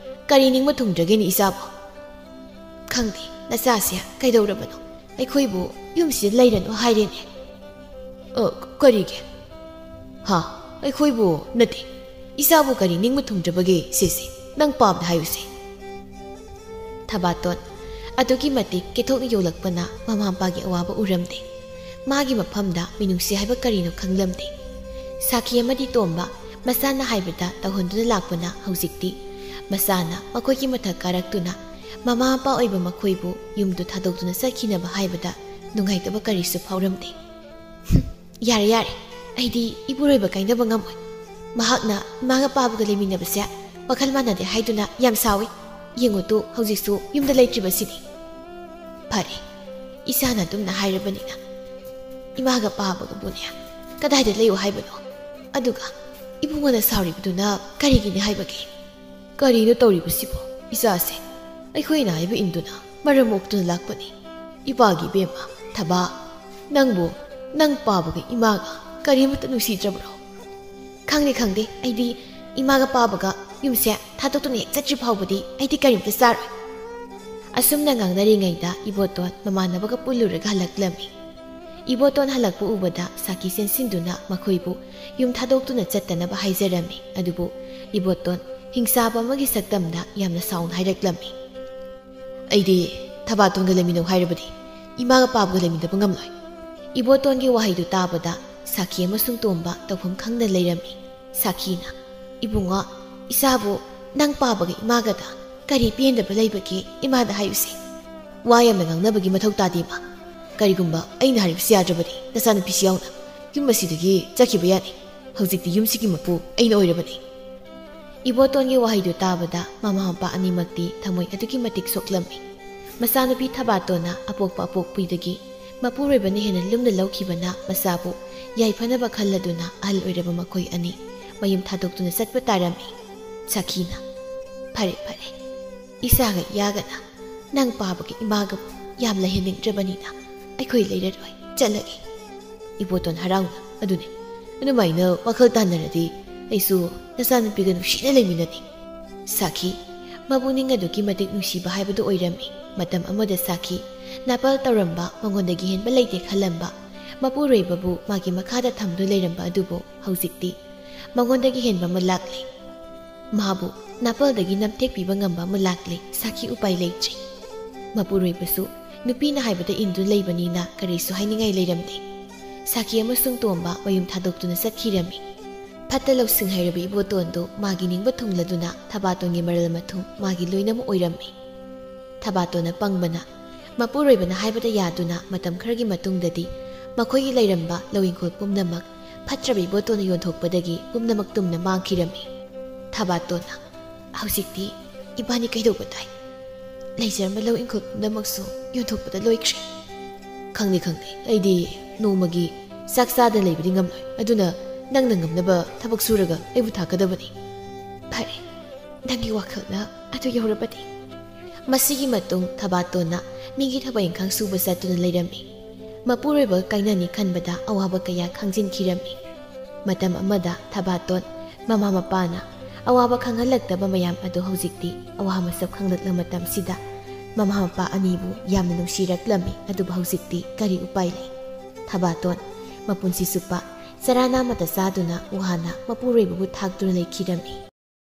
ꯀꯔꯤ ꯅꯤꯡꯕ ꯊꯨꯡꯗ꯭ꯔꯒꯦꯅꯦ ꯏꯆꯥꯕꯣ?" "ꯈꯪꯗꯦ, ꯅꯆꯥꯁꯦ ꯀꯩꯗꯧꯔꯕꯅꯣ? ꯑꯩꯈꯣꯏꯕꯨ ꯌꯨꯝꯁꯤꯗ ꯂꯩꯔꯅꯨ ꯍꯥꯏꯔꯦꯅꯦ꯫" "ꯑ, ꯀꯔꯤꯒꯤ? ꯍꯥ? ꯑꯩꯈꯣꯏꯕꯨ ꯅꯠꯇꯦ, ꯏꯆꯥꯕꯨ ꯀꯔꯤ ꯅꯤꯡꯕ ꯊꯨꯡꯗ꯭ꯔꯕꯒꯦ? ꯁꯤꯁꯦ ꯅꯪ ꯄꯥꯕꯗ ꯍꯥꯏꯌꯨꯁꯦ꯫" ꯊꯕꯥꯇꯣꯟ ꯑꯗꯨꯛꯀꯤ ꯃꯇꯤꯛ ꯀꯦꯊꯣꯛꯅ ꯌꯣꯛꯂꯛꯄꯅ ꯃꯃꯥ ꯃꯄꯥꯒꯤ ꯑꯋꯥꯕ ꯎꯔꯝꯗꯦ꯫ ꯃꯥꯒꯤ ꯃꯐꯝꯗ ꯃꯤꯅꯨꯡꯁꯤ ꯍꯥꯏꯕ ꯀꯔꯤꯅꯣ ꯈꯪꯂꯝꯗꯦ꯫ ꯁꯥꯈꯤ ꯑꯃꯗꯤ ꯇꯣꯝꯕ ꯃꯆꯥꯅ ꯍꯥꯏꯕꯗ ꯇꯧꯍꯟꯗꯨꯅ ꯂꯥꯛꯄꯅ ꯍꯧꯖꯤꯛꯇꯤ ꯃꯆꯥꯅ ꯃꯈꯣꯏꯒꯤ ꯃꯊꯛ ꯀꯥꯔꯛꯇꯨꯅ ꯃꯃꯥ ꯃꯄꯥ ꯑꯣꯏꯕ ꯃꯈꯣꯏꯕꯨ ꯌꯨꯝꯗꯨ ꯊꯥꯗꯣꯛꯇꯨꯅ ꯆꯠꯈꯤꯅꯕ ꯍꯥꯏꯕꯗ ꯅꯨꯡꯉꯥꯏꯇꯕ ꯀꯔꯤꯁꯨ ꯐꯥꯎꯔꯝꯗꯦ꯫ "ꯍꯨꯝ, ꯌꯥꯔꯦ, ꯌꯥꯔꯦ꯫ ꯑꯩꯗꯤ ꯏꯄꯨꯔꯣꯏꯕ ꯀꯥꯏꯅꯕ ꯉꯝꯃꯣꯏ꯫ ꯃꯍꯥꯛꯅ ꯏꯃꯥꯒ ꯄꯥꯕꯒ ꯂꯩꯃꯤꯟꯅꯕꯁꯦ ꯋꯥꯈꯜ ꯃꯥꯟꯅꯗꯦ ꯍꯥꯏꯗꯨꯅ ꯌꯥꯝ ꯁꯥꯎꯏ꯫ ꯌꯦꯡꯉꯨ ꯇꯨ, ꯍꯧꯖꯤꯛꯁꯨ ꯌꯨꯝꯗ ꯂꯩꯇ꯭ꯔꯤꯕꯁꯤꯅꯤ꯫" "ꯐꯔꯦ, ꯏꯆꯥꯅ ꯑꯗꯨꯝꯅ ꯍꯥꯏꯔꯕꯅꯤꯅ꯫ ꯏꯃꯥꯒ ꯄꯥꯕꯒꯕꯨꯅꯦ ꯀꯗꯥꯏꯗ ꯂꯩꯌꯨ ꯍꯥꯏꯕꯅꯣ? ꯑꯗꯨꯒ ꯏꯕꯨꯡꯉꯣꯅ ꯁꯥꯎꯔꯤꯕꯗꯨꯅ ꯀꯔꯤꯒꯤꯅꯤ ꯍꯥꯏꯕꯒꯦ?" "ꯀꯔꯤꯅꯣ ꯇꯧꯔꯤꯕꯁꯤꯕꯣ? ꯏꯆꯥꯁꯦ ꯑꯩꯈꯣꯏꯅ ꯍꯥꯏꯕ ꯏꯟꯗꯨꯅ ꯃꯔꯝ ꯃꯣꯛꯇꯨꯅ ꯂꯥꯛꯄꯅꯤ꯫ ꯏꯄꯥꯒꯤ ꯏꯕꯦꯝꯃ, ꯊꯕꯥ, ꯅꯪꯕꯨ ꯅꯪ ꯄꯥꯕꯒ ꯏꯃꯥꯒ ꯀꯔꯤꯃꯠꯇ ꯅꯨꯡꯁꯤꯗ꯭ꯔꯕ꯭ꯔꯣ?" "ꯈꯪꯗꯦ, ꯈꯪꯗꯦ꯫ ꯑꯩꯗꯤ ꯏꯃꯥꯒ ꯄꯥꯕꯒ ꯌꯨꯝꯁꯦ ꯊꯥꯗꯣꯛꯇꯨꯅ ꯍꯦꯛ ꯆꯠꯇ꯭ꯔꯤ ꯐꯥꯎꯕꯗꯤ ꯑꯩꯗꯤ ꯀꯔꯤꯝꯇ ꯆꯥꯔꯣꯏ꯫" ꯑꯁꯨꯝꯅ ꯉꯥꯡꯅꯔꯤꯉꯩꯗ ꯏꯕꯣꯇꯣꯟ ꯃꯃꯥꯟꯅꯕꯒ ꯄꯨꯜꯂꯨꯔꯒ ꯍꯜꯂꯛꯂꯝꯃꯤ꯫ ꯏꯕꯣꯇꯣꯟ ꯍꯜꯂꯛꯄ ꯎꯕꯗ ꯁꯥꯈꯤ ꯆꯦꯟꯁꯤꯟꯗꯨꯅ ꯃꯈꯣꯏꯕꯨ ꯌꯨꯝ ꯊꯥꯗꯣꯛꯇꯨꯅ ꯆꯠꯇꯅꯕ ꯍꯥꯏꯖꯔꯝꯃꯤ꯫ ꯑꯗꯨꯕꯨ ꯏꯕꯣꯇꯣꯟ ꯍꯤꯡꯆꯥꯕ ꯑꯃꯒꯤ ꯁꯛꯇꯝꯗ ꯌꯥꯝꯅ ꯁꯥꯎꯅ ꯍꯥꯏꯔꯛꯂꯝꯃꯤ꯫ "ꯑꯩꯗꯤ ꯊꯕꯥꯇꯣꯟꯒ ꯂꯩꯃꯤꯟꯅꯧ ꯍꯥꯏꯔꯕꯗꯤ ꯏꯃꯥꯒ ꯄꯥꯕꯒ ꯂꯩꯃꯤꯟꯅꯕ ꯉꯝꯂꯣꯏ꯫" ꯏꯕꯣꯇꯣꯟꯒꯤ ꯋꯥꯍꯩꯗꯨ ꯇꯥꯕꯗ ꯁꯥꯈꯤ ꯑꯃꯁꯨꯡ ꯇꯣꯝꯕ ꯇꯧꯐꯝ ꯈꯪꯗ ꯂꯩꯔꯝꯃꯤ꯫ ꯁꯥꯈꯤꯅ, "ꯏꯕꯨꯡꯉꯣ, ꯏꯆꯥꯕꯨ ꯅꯪ ꯄꯥꯕꯒ ꯏꯃꯥꯒꯗ ꯀꯔꯤ ꯄꯦꯟꯗꯕ ꯂꯩꯕꯒꯦ? ꯏꯃꯥꯗ ꯍꯥꯏꯌꯨꯁꯦ꯫ ꯋꯥ ꯌꯥꯝꯅ ꯉꯥꯡꯅꯕꯒꯤ ꯃꯊꯧ ꯇꯥꯗꯦ, ꯏꯃꯥ꯫ ꯀꯔꯤꯒꯨꯝꯕ ꯑꯩꯅ ꯍꯥꯏꯔꯤꯕꯁꯤ ꯌꯥꯗ꯭ꯔꯕꯗꯤ ꯅꯆꯥꯅꯨꯄꯤꯁꯤ ꯌꯥꯎꯅ ꯌꯨꯝ ꯑꯁꯤꯗꯒꯤ ꯆꯠꯈꯤꯕ ꯌꯥꯅꯤ꯫ ꯍꯧꯖꯤꯛꯇꯤ ꯌꯨꯝꯁꯤꯒꯤ ꯃꯄꯨ ꯑꯩꯅ ꯑꯣꯏꯔꯕꯅꯤ꯫" ꯏꯕꯣꯇꯣꯟꯒꯤ ꯋꯥꯍꯩꯗꯨ ꯇꯥꯕꯗ ꯃꯃꯥ ꯃꯄꯥ ꯑꯅꯤꯃꯛꯇꯤ ꯊꯃꯣꯏ ꯑꯗꯨꯛꯀꯤ ꯃꯇꯤꯛ ꯁꯣꯛꯂꯝꯃꯤ꯫ ꯃꯆꯥꯅꯨꯄꯤ ꯊꯕꯥꯇꯣꯟꯅ ꯑꯄꯣꯛꯄ ꯑꯄꯣꯛꯄꯤꯗꯒꯤ ꯃꯄꯨꯔꯣꯏꯕꯅ ꯍꯦꯟꯅ ꯂꯨꯝꯅ ꯂꯧꯈꯤꯕꯅ ꯃꯆꯥꯕꯨ ꯌꯥꯏꯐꯅꯕ ꯈꯜꯂꯗꯨꯅ ꯑꯍꯜ ꯑꯣꯏꯔꯕ ꯃꯈꯣꯏ ꯑꯅꯤ ꯃꯌꯨꯝ ꯊꯥꯗꯣꯛꯇꯨꯅ ꯆꯠꯄ ꯇꯥꯔꯝꯃꯤ꯫ ꯁꯥꯈꯤꯅ, "ꯐꯔꯦ, ꯐꯔꯦ, ꯏꯆꯥꯒ ꯏꯌꯥꯒꯅ ꯅꯪ ꯄꯥꯕꯒ ꯏꯃꯥꯒꯕꯨ ꯌꯥꯝ ꯂꯩꯍꯟꯅꯤꯡꯗ꯭ꯔꯕꯅꯤꯅ ꯑꯩꯈꯣꯏ ꯂꯩꯔꯔꯣꯏ, ꯆꯠꯂꯒꯦ꯫" ꯏꯕꯣꯇꯣꯟ ꯍꯔꯥꯎꯅ, "ꯑꯗꯨꯅꯦ, ꯑꯗꯨꯃꯥꯏꯅ ꯋꯥꯈꯜ ꯇꯥꯟꯅꯔꯗꯤ ꯑꯩꯁꯨ ꯅꯆꯥꯅꯨꯄꯤꯒ ꯅꯨꯡꯁꯤꯅ ꯂꯩꯃꯤꯟꯅꯅꯤ꯫" ꯁꯥꯈꯤ, ꯃꯄꯨꯛꯅꯤꯡ ꯑꯗꯨꯛꯀꯤ ꯃꯇꯤꯛ ꯅꯨꯡꯁꯤꯕ ꯍꯥꯏꯕꯗꯨ ꯑꯣꯏꯔꯝꯃꯤ꯫ ꯃꯇꯝ ꯑꯃꯗ ꯁꯥꯈꯤ ꯅꯥꯄꯜ ꯇꯧꯔꯝꯕ, ꯃꯉꯣꯟꯗꯒꯤ ꯍꯦꯟꯕ ꯂꯩꯇꯦ ꯈꯜꯂꯝꯕ, ꯃꯄꯨꯔꯣꯏꯕꯕꯨ ꯃꯥꯒꯤ ꯃꯈꯥꯗ ꯊꯝꯗꯨꯅ ꯂꯩꯔꯝꯕ ꯑꯗꯨꯕꯨ ꯍꯧꯖꯤꯛꯇꯤ ꯃꯉꯣꯟꯗꯒꯤ ꯍꯦꯟꯕ ꯑꯃ ꯂꯥꯛꯂꯦ꯫ ꯃꯥꯕꯨ ꯅꯥꯄꯜꯗꯒꯤ ꯅꯝꯊꯦꯛꯄꯤꯕ ꯉꯝꯕ ꯑꯃ ꯂꯥꯛꯂꯦ꯫ ꯁꯥꯈꯤ ꯎꯄꯥꯏ ꯂꯩꯇ꯭ꯔꯦ꯫ ꯃꯄꯨꯔꯣꯏꯕꯁꯨ ꯅꯨꯄꯤꯅ ꯍꯥꯏꯕꯗ ꯏꯟꯗꯨꯅ ꯂꯩꯕꯅꯤꯅ ꯀꯔꯤꯁꯨ ꯍꯥꯏꯅꯤꯡꯉꯥꯏ ꯂꯩꯔꯝꯗꯦ꯫ ꯁꯥꯈꯤ ꯑꯃꯁꯨꯡ ꯇꯣꯝꯕ ꯃꯌꯨꯝ ꯊꯥꯗꯣꯛꯇꯨꯅ ꯆꯠꯈꯤꯔꯝꯃꯤ꯫ ꯐꯠꯇ ꯂꯧꯁꯤꯡ ꯍꯩꯔꯕ ꯏꯕꯣꯇꯣꯟꯗꯨ ꯃꯥꯒꯤ ꯅꯤꯡꯕ ꯊꯨꯡꯂꯗꯨꯅ ꯊꯕꯥꯇꯣꯟꯒꯤ ꯃꯔꯜ ꯃꯊꯨꯝ ꯃꯥꯒꯤ ꯂꯣꯏꯅꯃꯛ ꯑꯣꯏꯔꯝꯃꯤ꯫ ꯊꯕꯥꯇꯣꯟꯅ ꯄꯪꯕꯅ ꯃꯄꯨꯔꯣꯏꯕꯅ ꯍꯥꯏꯕꯗ ꯌꯥꯗꯨꯅ ꯃꯇꯝ ꯈꯔꯒꯤ ꯃꯇꯨꯡꯗꯗꯤ ꯃꯈꯣꯏꯒꯤ ꯂꯩꯔꯝꯕ ꯂꯧ ꯏꯪꯈꯣꯜ ꯄꯨꯝꯅꯃꯛ ꯐꯠꯇ꯭ꯔꯕ ꯏꯕꯣꯇꯣꯟꯅ ꯌꯣꯟꯊꯣꯛꯄꯗꯒꯤ ꯄꯨꯝꯅꯃꯛ ꯇꯨꯝꯅ ꯃꯥꯡꯈꯤꯔꯝꯃꯤ꯫ ꯊꯕꯥꯇꯣꯟꯅ, "ꯍꯧꯖꯤꯛꯇꯤ ꯏꯕꯥꯅꯤ ꯀꯩꯗꯧꯕ ꯇꯥꯏ? ꯂꯩꯖꯔꯝꯕ ꯂꯧ ꯏꯪꯈꯣꯜ ꯄꯨꯝꯅꯃꯛꯁꯨ ꯌꯣꯟꯊꯣꯛꯄꯗ ꯂꯣꯏꯈ꯭ꯔꯦ꯫" "ꯈꯪꯗꯦ, ꯈꯪꯗꯦ, ꯑꯩꯗꯤ ꯅꯣꯡꯃꯒꯤ ꯆꯥꯛ ꯆꯥꯗꯅ ꯂꯩꯕꯗꯤ ꯉꯝꯂꯣꯏ꯫ ꯑꯗꯨꯅ ꯅꯪꯅ ꯉꯝꯅꯕ ꯊꯕꯛ ꯁꯨꯔꯒ ꯑꯩꯕꯨ ꯊꯥꯛꯀꯗꯕꯅꯤ꯫" "ꯐꯔꯦ, ꯅꯪꯒꯤ ꯋꯥꯈꯜꯅ ꯑꯗꯨ ꯌꯧꯔꯕꯗꯤ꯫" ꯃꯁꯤꯒꯤ ꯃꯇꯨꯡ ꯊꯕꯥꯇꯣꯟꯅ ꯃꯤꯒꯤ ꯊꯕꯛ ꯏꯪꯈꯥꯡ ꯁꯨꯕ ꯆꯠꯇꯨꯅ ꯂꯩꯔꯝꯃꯤ꯫ ꯃꯄꯨꯔꯣꯏꯕ ꯀꯥꯏꯅꯅꯤ ꯈꯟꯕꯗ ꯑꯋꯥꯕ ꯀꯌꯥ ꯈꯥꯡꯖꯤꯟꯈꯤꯔꯝꯃꯤ꯫ ꯃꯇꯝ ꯑꯃꯗ ꯊꯕꯥꯇꯣꯟ ꯃꯃꯥ ꯃꯄꯥꯅ ꯑꯋꯥꯕ ꯈꯪꯍꯜꯂꯛꯇꯕ ꯃꯌꯥꯝ ꯑꯗꯨ ꯍꯧꯖꯤꯛꯇꯤ ꯑꯋꯥ ꯃꯁꯛ ꯈꯪꯂꯛꯂ ꯃꯇꯝꯁꯤꯗ ꯃꯃꯥ ꯃꯄꯥ ꯑꯅꯤꯕꯨ ꯌꯥꯝꯅ ꯅꯨꯡꯁꯤꯔꯛꯂꯝꯃꯤ꯫ ꯑꯗꯨꯕꯨ ꯍꯧꯖꯤꯛꯇꯤ ꯀꯔꯤ ꯎꯄꯥꯏ ꯂꯩ? ꯊꯕꯥꯇꯣꯟ ꯃꯄꯨꯟꯁꯤ ꯆꯨꯞꯄ ꯆꯔꯥ ꯅꯥꯝꯃꯇ ꯆꯥꯗꯨꯅ ꯋꯥꯅ ꯃꯄꯨꯔꯣꯏꯕꯕꯨ ꯊꯥꯛꯇꯨꯅ ꯂꯩꯈꯤꯔꯝꯃꯤ꯫